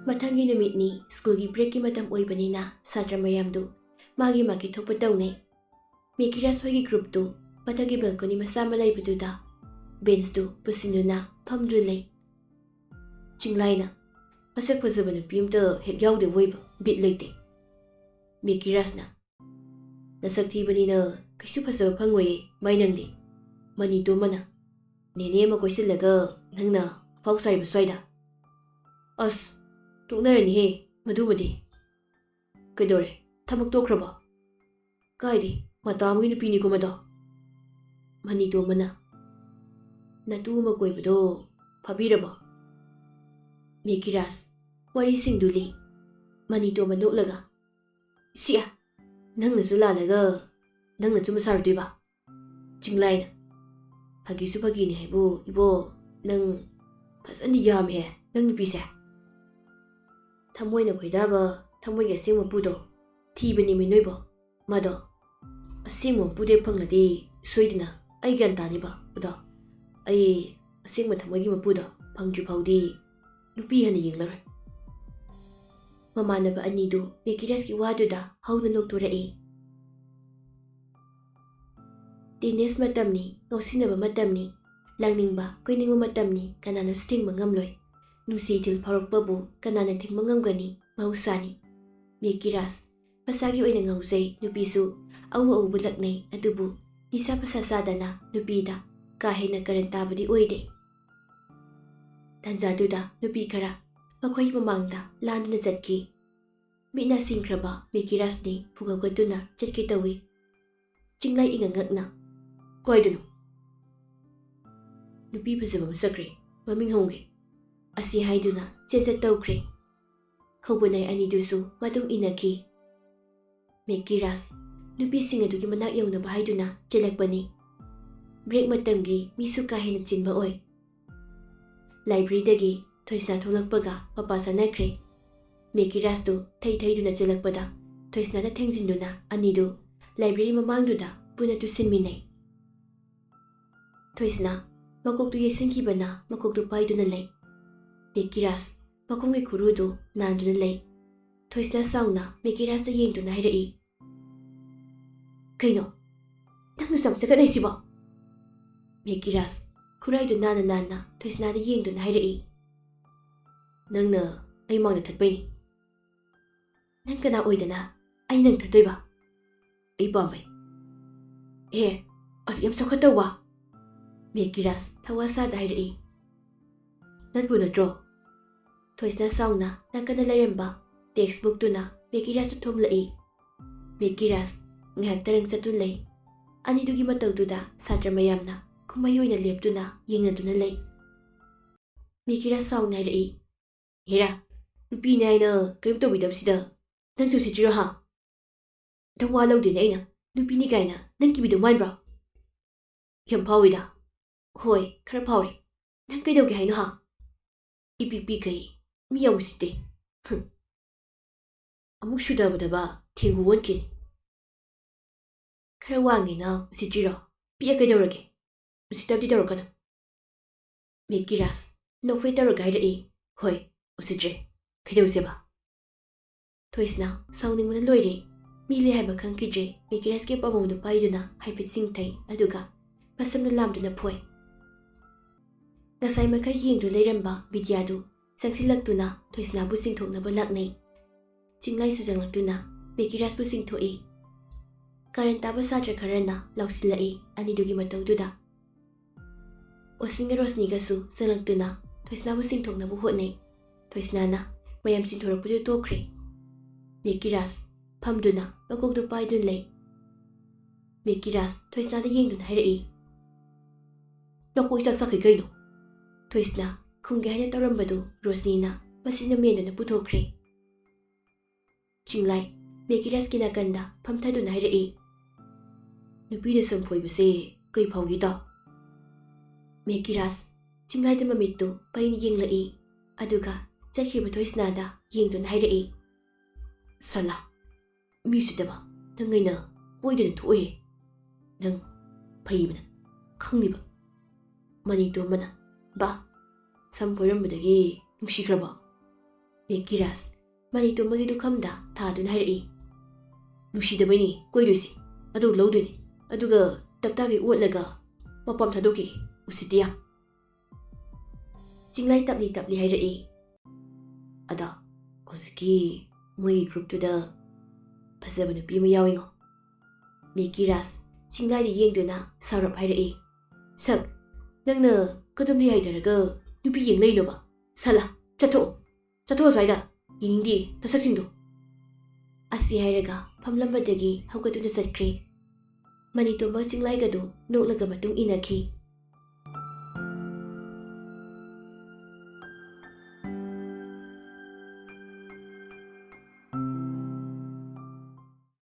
ꯃꯊꯪꯒꯤ ꯅꯨꯃꯤꯠꯅꯤ꯫ ꯁ꯭ꯀꯨꯜꯒꯤ ꯕ꯭ꯔꯦꯛꯀꯤ ꯃꯇꯝ ꯑꯣꯏꯕꯅꯤꯅ ꯁꯥꯇ꯭ꯔ ꯃꯌꯥꯝꯗꯨ ꯃꯥꯒꯤ ꯃꯥꯒꯤ ꯊꯣꯛꯄ ꯇꯧꯅꯩ꯫ ꯃꯦꯀꯤꯔꯥꯖ ꯍꯣꯏꯒꯤ ꯒ꯭ꯔꯨꯞꯇꯨ ꯃꯊꯛꯀꯤ ꯕꯦꯜꯀꯣꯅꯤ ꯃꯆꯥ ꯑꯃ ꯂꯩꯕꯗꯨꯗ ꯕꯦꯟꯁꯇꯨ ꯄꯨꯁꯤꯟꯗꯨꯅ ꯐꯝꯗꯨꯅ ꯂꯩ꯫ ꯆꯤꯡꯂꯥꯏꯅ, "ꯃꯁꯛ ꯐꯖꯕ ꯅꯨꯄꯤ ꯑꯝꯇ ꯍꯦꯛ ꯌꯥꯎꯗꯦ ꯑꯣꯏꯕ, ꯕꯤꯠ ꯂꯩꯇꯦ꯫" ꯃꯦꯀꯤꯔꯥꯖꯅ, "ꯅꯁꯛ ꯊꯤꯕꯅꯤꯅ ꯀꯩꯁꯨ ꯐꯖꯕ ꯐꯪꯉꯣꯏꯌꯦ ꯃꯥꯏ ꯅꯪꯗꯤ꯫" ꯃꯅꯤꯇꯣꯝꯕꯅ, "ꯅꯦꯅꯦ ꯑꯃ ꯀꯣꯏꯁꯤꯜꯂꯒ ꯅꯪꯅ ꯑꯐꯥꯎ ꯁꯥꯔꯤꯕ ꯁ꯭ꯋꯥꯏꯗ?" "ꯑꯁ, ꯇꯣꯛꯅꯔꯅꯤꯍꯦ ꯃꯗꯨꯃꯗꯤ꯫" "ꯀꯩꯗꯧꯔꯦ? ꯊꯕꯛ ꯇꯣꯛꯈ꯭ꯔꯕꯣ?" "ꯀꯥꯏꯗꯦ, ꯃꯇꯥ ꯑꯃꯒꯤ ꯅꯨꯄꯤꯅꯤꯀꯣ ꯃꯗꯣ꯫" ꯃꯅꯤꯇꯣꯝꯕꯅ, "ꯅꯇꯨ ꯑꯃ ꯀꯣꯏꯕꯗꯣ ꯐꯥꯕꯤꯔꯕꯣ?" ꯃꯦꯀꯤꯔꯥꯖ ꯋꯥꯔꯤꯁꯤꯡꯗꯨ ꯂꯤ꯫ ꯃꯅꯤꯇꯣꯝꯕ ꯅꯣꯛꯂꯒ, "ꯁꯤꯌꯥ, ꯅꯪꯅꯁꯨ ꯂꯥꯜꯂꯒ ꯅꯪꯅ ꯆꯨꯝꯕ ꯁꯥꯔꯨꯗꯣꯏꯕ?" ꯆꯤꯡꯂꯥꯏꯅ, "ꯐꯥꯒꯤꯁꯨ ꯐꯥꯒꯤꯅꯤ ꯍꯥꯏꯕꯨ ꯏꯕꯣ, ꯅꯪ ꯐꯖꯅꯗꯤ ꯌꯥꯝꯃꯦꯍꯦ ꯅꯪ ꯅꯨꯄꯤꯁꯦ꯫ ꯊꯃꯣꯏꯅ ꯈꯣꯏꯗꯥꯕ ꯊꯃꯣꯏꯒꯤ ꯑꯁꯦꯡꯕ ꯄꯨꯗꯣ ꯊꯤꯕꯅꯦꯃꯤ ꯅꯣꯏꯕꯣ꯫ ꯃꯥꯗꯣ ꯑꯁꯦꯡꯕ ꯃꯄꯨꯗꯩ ꯐꯪꯂꯗꯤ ꯁꯣꯏꯗꯅ ꯑꯩ ꯒ꯭ꯌꯥꯟ ꯇꯥꯅꯤꯕ꯫ ꯑꯗꯣ ꯑꯩ ꯑꯁꯦꯡꯕ ꯊꯃꯣꯏꯒꯤ ꯃꯄꯨꯗꯣ ꯐꯪꯗ꯭ꯔꯤ ꯐꯥꯎꯗꯤ ꯅꯨꯄꯤ ꯍꯟꯅ ꯌꯦꯡꯂꯔꯣꯏ꯫ ꯃꯃꯥꯟꯅꯕ ꯑꯅꯤꯗꯨ ꯃꯦꯀꯤꯔꯥꯁꯀꯤ ꯋꯥꯗꯨꯗ ꯍꯧꯅ ꯅꯣꯛꯊꯣꯔꯛꯏ꯫ Teenage ꯃꯇꯝꯅꯤ, ꯉꯥꯎꯁꯤꯟꯅꯕ ꯃꯇꯝꯅꯤ, ꯂꯥꯡꯅꯤꯡꯕ, ꯀꯣꯏꯅꯤꯡꯕ ꯃꯇꯝꯅꯤ, ꯀꯅꯥꯅꯁꯨ ꯊꯤꯡꯕ ꯉꯝꯂꯣꯏ꯫ ꯅꯨꯡꯁꯤ ꯏꯊꯤꯜ ꯐꯥꯎꯔꯛꯄꯕꯨ ꯀꯅꯥꯅ ꯊꯤꯡꯕ ꯉꯝꯒꯅꯤ? ꯃꯍꯧꯁꯥꯅꯤ꯫ ꯃꯦꯀꯤꯔꯥꯁ, ꯃꯁꯥꯒꯤ ꯑꯣꯏꯅ ꯉꯥꯎꯖꯩ, ꯅꯨꯄꯤꯁꯨ ꯑꯎ ꯑꯎꯕ ꯂꯛꯅꯩ, ꯑꯗꯨꯕꯨ ꯅꯤꯁꯥ ꯄꯁꯥ ꯆꯥꯗꯅ ꯅꯨꯄꯤꯗ ꯀꯥ ꯍꯦꯟꯅ ꯀꯔꯟ ꯇꯥꯕꯗꯤ ꯑꯣꯏꯗꯦ꯫ ꯇꯥꯟꯖꯥꯗꯨꯗ ꯅꯨꯄꯤ ꯈꯔ ꯃꯈꯣꯏꯒꯤ ꯃꯃꯥꯡꯗ ꯂꯥꯟꯗꯨꯅ ꯆꯠꯈꯤ꯫ ꯃꯤꯠꯅ ꯁꯤꯡꯈ꯭ꯔꯕ ꯃꯦꯀꯤꯔꯥꯁꯅꯤ ꯐꯨꯒꯠꯀꯠꯇꯨꯅ ꯆꯠꯀꯦ ꯇꯧꯏ꯫ ꯆꯤꯡꯂꯩ ꯏꯉꯛꯉꯛꯅ, "ꯀꯥꯏꯗꯅꯣ?" "ꯅꯨꯄꯤ ꯐꯖꯕ ꯑꯃ ꯆꯠꯈ꯭ꯔꯦ, ꯃꯃꯤꯡ ꯍꯪꯒꯦ" ꯑꯁꯤ ꯍꯥꯏꯗꯨꯅ ꯆꯦꯟꯆꯠ ꯇꯧꯈ꯭ꯔꯦ꯫ ꯈꯧꯕꯅꯥꯏ ꯑꯅꯤꯗꯨꯁꯨ ꯃꯇꯨꯡ ꯏꯟꯅꯈꯤ꯫ ꯃꯦꯀꯤꯔꯥꯁ ꯅꯨꯄꯤꯁꯤꯡ ꯑꯗꯨꯒꯤ ꯃꯅꯥꯛ ꯌꯧꯅꯕ ꯍꯥꯏꯗꯨꯅ ꯆꯦꯜꯂꯛꯄꯅꯤ꯫ Break ꯃꯇꯝꯒꯤ ꯃꯤꯁꯨ ꯀꯥ ꯍꯦꯟꯅ ꯆꯤꯟꯕ ꯑꯣꯏ꯫ Library ꯗꯒꯤ ꯊꯣꯏꯁꯅꯥ ꯊꯣꯛꯂꯛꯄꯒ ꯃꯄꯥ ꯆꯥꯅꯈ꯭ꯔꯦ꯫ ꯃꯦꯀꯤꯔꯥꯁꯇꯨ ꯊꯩ ꯊꯩꯗꯨꯅ ꯆꯦꯜꯂꯛꯄꯗ ꯊꯣꯏꯁꯅꯥꯅ ꯊꯦꯡꯖꯤꯟꯗꯨꯅ ꯑꯅꯤꯗꯨ library ꯃꯃꯥꯡꯗꯨꯗ ꯄꯨꯟꯅ ꯇꯨꯁꯤꯟꯃꯤꯟꯅꯩ꯫ ꯊꯣꯏꯁꯅꯥ ꯃꯀꯣꯛꯇꯨ ꯌꯩꯁꯤꯟꯈꯤꯕꯅ ꯃꯀꯣꯛꯇꯨ ꯄꯥꯏꯗꯨꯅ ꯂꯩ꯫ ꯃꯦꯀꯤꯔꯥꯁ ꯃꯈꯣꯡꯒꯤ ꯈꯨꯔꯨꯗꯨ ꯅꯥꯟꯗꯨꯅ ꯂꯩ꯫ ꯊꯣꯏꯁꯅꯥ ꯁꯥꯎꯅ ꯃꯦꯀꯤꯔꯥꯁꯇ ꯌꯦꯡꯗꯨꯅ ꯍꯥꯏꯔꯛꯏ, "ꯀꯩꯅꯣ? ꯅꯪꯅ ꯆꯝꯆꯒꯠ ꯍꯥꯏꯁꯤꯕꯣ?" ꯃꯦꯀꯤꯔꯥꯁ ꯈꯨꯔꯥꯏꯗꯨ ꯅꯥꯟꯅ ꯅꯥꯟꯅ ꯊꯣꯏꯁꯅꯥꯗ ꯌꯦꯡꯗꯨꯅ ꯍꯥꯏꯔꯛꯏ, "ꯅꯪꯅ ꯑꯩ ꯃꯥꯡꯗ ꯊꯠꯄꯩꯅꯤ꯫ ꯅꯪ ꯀꯅꯥ ꯑꯣꯏꯗꯅ ꯑꯩ ꯅꯪ ꯊꯠꯇꯣꯏꯕ? ꯑꯩ ꯄꯥꯝꯕꯩ꯫" "ꯑꯦ, ꯑꯗꯨ ꯌꯥꯝ ꯆꯥꯎꯈꯠꯇꯧꯕ!" ꯃꯦꯀꯤꯔꯥꯁ ꯊꯋꯥ ꯁꯥꯗ ꯍꯥꯏꯔꯛꯏ꯫ "ꯅꯠꯄꯨ ꯅꯠꯇ꯭ꯔꯣ?" ꯊꯣꯏꯁꯅꯥ ꯁꯥꯎꯅ ꯅꯥꯀꯟꯗ ꯂꯩꯔꯝꯕ text book ꯇꯨꯅ ꯃꯦꯀꯤꯔꯥꯁꯇ ꯊꯣꯝꯂꯛꯏ꯫ ꯃꯦꯀꯤꯔꯥꯁ ꯉꯥꯏꯍꯥꯛ ꯇꯔꯪ ꯆꯠꯇꯨ ꯂꯩ꯫ ꯑꯅꯤꯗꯨꯒꯤ ꯃꯇꯧꯗꯨꯗ ꯁꯥꯇ꯭ꯔ ꯃꯌꯥꯝꯅ ꯀꯨꯝꯍꯩ ꯑꯣꯏꯅ ꯂꯦꯞꯇꯨꯅ ꯌꯦꯡꯅꯗꯨꯅ ꯂꯩ꯫ ꯃꯦꯀꯤꯔꯥꯁ ꯁꯥꯎꯅ ꯍꯥꯏꯔꯛꯏ, "ꯍꯦꯔꯥ, ꯅꯨꯄꯤꯅꯦ ꯍꯥꯏꯅ ꯀꯔꯤꯝ ꯇꯧꯕꯤꯗꯕꯁꯤꯗ ꯅꯪꯁꯨ ꯎꯁꯤꯠꯇ꯭ꯔꯤꯔꯣ ꯍꯥ? ꯅꯪ ꯋꯥ ꯂꯧꯗꯦꯅꯦ ꯑꯩꯅ ꯅꯨꯄꯤꯅꯤ ꯀꯥꯏꯅ ꯅꯪ ꯀꯤꯕꯤꯗꯧ ꯃꯥꯟꯕ꯭ꯔꯣ?" "ꯌꯥꯝ ꯐꯥꯎꯋꯤꯗ꯫" "ꯍꯣꯏ, ꯈꯔ ꯐꯥꯎꯔꯦ꯫ ꯅꯪ ꯀꯩꯗꯧꯒꯦ ꯍꯥꯏꯅꯣ ꯍꯥ? ꯏꯄꯤꯛ ꯄꯤꯛꯈꯩ ꯃꯤ ꯌꯥꯝ ꯎꯁꯤꯠꯇꯦ꯫ ꯍꯨꯝ꯫ ꯑꯃꯨꯛ ꯁꯨꯗꯕꯗꯕ ꯊꯦꯡꯒꯨ ꯑꯣꯟꯈꯤꯅꯤ꯫" "ꯈꯔ ꯋꯥꯡꯉꯦꯅ ꯎꯁꯤꯠꯇ꯭ꯔꯤꯔꯣ? ꯄꯤꯛꯑ ꯀꯩꯗꯧꯔꯒꯦ? ꯎꯁꯤꯠꯇꯕꯗꯤ ꯇꯧꯔꯛꯀꯅꯨ꯫" ꯃꯦꯀꯤꯔꯥꯖ ꯅꯣꯛꯐꯦꯠ ꯇꯧꯔꯒ ꯍꯥꯏꯔꯛꯏ, "ꯍꯣꯏ, ꯎꯁꯤꯠꯇ꯭ꯔꯦ꯫ ꯀꯩꯗꯧꯁꯦꯕ?" ꯊꯣꯏꯁꯅꯥ ꯁꯥꯎꯅꯤꯡꯕꯅ ꯂꯣꯏꯔꯦ꯫ ꯃꯤ ꯂꯩ ꯍꯥꯏꯕ ꯈꯪꯈꯤꯗ꯭ꯔꯦ꯫ ꯃꯦꯀꯤꯔꯥꯖꯀꯤ ꯑꯄꯥꯝꯕꯗꯨ ꯄꯥꯏꯗꯨꯅ ꯍꯥꯏꯐꯦꯠ ꯆꯤꯡꯊꯩ, ꯑꯗꯨꯒ ꯃꯁꯝꯅ ꯂꯥꯝꯗꯨꯅ ꯐꯣꯏ꯫ ꯉꯁꯥꯏ ꯃꯈꯩ ꯌꯦꯡꯗꯨꯅ ꯂꯩꯔꯝꯕ ꯕꯤꯗ꯭ꯌꯥꯗꯨ ꯆꯪꯁꯤꯜꯂꯛꯇꯨꯅ ꯊꯣꯏꯁꯅꯥꯕꯨ ꯆꯤꯡꯊꯣꯛꯅꯕ ꯂꯥꯛꯅꯩ꯫ ꯆꯤꯡꯂꯥꯏꯁꯨ ꯆꯪꯂꯛꯇꯨꯅ ꯃꯦꯀꯤꯔꯥꯖꯄꯨ ꯆꯤꯡꯊꯣꯛꯏ꯫ ꯀꯥꯔꯟ ꯇꯥꯕ ꯁꯥꯇ꯭ꯔ ꯈꯔꯅ ꯂꯥꯎꯁꯤꯜꯂꯛꯏ ꯑꯅꯤꯗꯨꯒꯤ ꯃꯇꯧꯗꯨꯗ꯫ ꯑꯣꯁꯤꯟꯒ ꯔꯣꯁꯅꯤꯒꯁꯨ ꯆꯪꯂꯛꯇꯨꯅ ꯊꯣꯏꯁꯅꯥꯕꯨ ꯆꯤꯡꯊꯣꯛꯅꯕ ꯍꯣꯠꯅꯩ꯫ ꯊꯣꯏꯁꯅꯥꯅ ꯃꯌꯥꯝ ꯆꯤꯡꯊꯣꯔꯛꯄꯗꯨ ꯇꯣꯛꯈ꯭ꯔꯦ꯫ ꯃꯦꯀꯤꯔꯥꯖ ꯐꯝꯗꯨꯅ ꯃꯀꯣꯛꯇꯨ ꯄꯥꯏꯗꯨꯅ ꯂꯩ꯫ ꯃꯦꯀꯤꯔꯥꯖ ꯊꯣꯏꯁꯅꯥꯗ ꯌꯦꯡꯗꯨꯅ ꯍꯥꯏꯔꯛꯏ, "ꯅꯀꯣꯛ ꯏꯆꯥꯛ ꯆꯥꯛꯈꯩ ꯀꯩꯅꯣ?" ꯊꯣꯏꯁꯅꯥ ꯈꯨꯝꯒꯦ ꯍꯥꯏꯅ ꯇꯧꯔꯝꯕꯗꯨ ꯔꯣꯁꯅꯤꯅ ꯃꯁꯤꯅ ꯃꯦꯟꯗꯨꯅ ꯄꯨꯊꯣꯛꯈ꯭ꯔꯦ꯫ ꯆꯤꯡꯂꯥꯏ ꯃꯦꯀꯤꯔꯥꯖꯀꯤ ꯅꯥꯀꯟꯗ ꯐꯝꯊꯗꯨꯅ ꯍꯥꯏꯔꯛꯏ, "ꯅꯨꯄꯤꯅ ꯁꯝ ꯐꯣꯏꯕꯁꯦ ꯀꯩ ꯐꯥꯎꯒꯦ ꯇꯥ?" ꯃꯦꯀꯤꯔꯥꯖ ꯆꯤꯡꯂꯥꯏꯗ ꯃꯃꯤꯠꯇꯨ ꯄꯩꯅ ꯌꯦꯡꯂꯛꯏ, ꯑꯗꯨꯒ ꯆꯠꯈ꯭ꯔꯤꯕ ꯊꯣꯏꯁꯅꯥꯗ ꯌꯦꯡꯗꯨꯅ ꯍꯥꯏꯔꯛꯏ, "ꯁꯂꯥ, ꯃꯤ ꯎꯁꯤꯠꯇꯕ, ꯅꯪ ꯑꯩꯅ ꯀꯣꯏꯗꯅ ꯊꯣꯛꯑꯦ꯫ ꯅꯪ ꯐꯩꯕꯅ ꯈꯪꯂꯤꯕ?" ꯃꯅꯤꯇꯣꯝꯕꯅ, "ꯕꯥ, ꯁꯝ ꯐꯣꯏꯔꯝꯕꯗꯒꯤ ꯅꯨꯡꯁꯤꯈ꯭ꯔꯕꯣ?" ꯃꯦꯀꯤꯔꯥꯖ ꯃꯅꯤꯇꯣꯝꯕꯒꯤ ꯂꯨꯈꯝꯗ ꯊꯥꯗꯨꯅ ꯍꯥꯏꯔꯛꯏ, "ꯅꯨꯡꯁꯤꯗꯕꯩꯅꯤ ꯀꯣꯏꯗꯣꯏꯁꯤ꯫ ꯑꯗꯨ ꯂꯧꯗꯣꯏꯅꯤ, ꯑꯗꯨꯒ ꯇꯞꯇꯥꯒꯩ ꯑꯣꯠꯂꯒ ꯃꯄꯥꯝ ꯊꯥꯗꯣꯛꯈꯤꯒꯦ, ꯎꯁꯤꯠꯇꯦ ꯌꯥꯝ꯫" ꯆꯤꯡꯂꯥꯏ ꯇꯞꯂꯤ ꯇꯞꯂꯤ ꯍꯥꯏꯔꯛꯏ, "ꯑꯗꯣ ꯍꯧꯖꯤꯛꯀꯤ ꯃꯣꯏꯒꯤ ꯒ꯭ꯔꯨꯞꯇꯨꯗ ꯐꯖꯕ ꯅꯨꯄꯤ ꯑꯃ ꯌꯥꯎꯏꯉꯣ꯫" ꯃꯦꯀꯤꯔꯥꯖ ꯆꯤꯡꯂꯥꯏꯗ ꯌꯦꯡꯗꯨꯅ ꯁꯥꯎꯔꯞ ꯍꯥꯏꯔꯛꯏ, "ꯁꯛ, ꯅꯪꯅ ꯀꯗꯣꯝꯗ ꯍꯥꯏꯊꯔꯒ ꯅꯨꯄꯤ ꯌꯦꯡ ꯂꯩꯅꯣꯕ? ꯁꯥꯂꯥ, ꯆꯠꯊꯣꯛꯑꯣ, ꯆꯠꯊꯣꯛꯑꯣ ꯁ꯭ꯋꯥꯏꯗ꯫ ꯌꯦꯡꯅꯤꯡꯗꯦ ꯅꯁꯛꯁꯤꯡꯗꯣ꯫" ꯑꯁꯤ ꯍꯥꯏꯔꯒ ꯐꯝꯂꯝꯕꯗꯒꯤ ꯍꯧꯒꯠꯇꯨꯅ ꯆꯠꯈ꯭ꯔꯦ꯫ ꯃꯅꯤꯇꯣꯝꯕ ꯆꯤꯡꯂꯥꯏꯒꯗꯨ ꯅꯣꯛꯂꯒ ꯃꯇꯨꯡ ꯏꯟꯅꯈꯤ꯫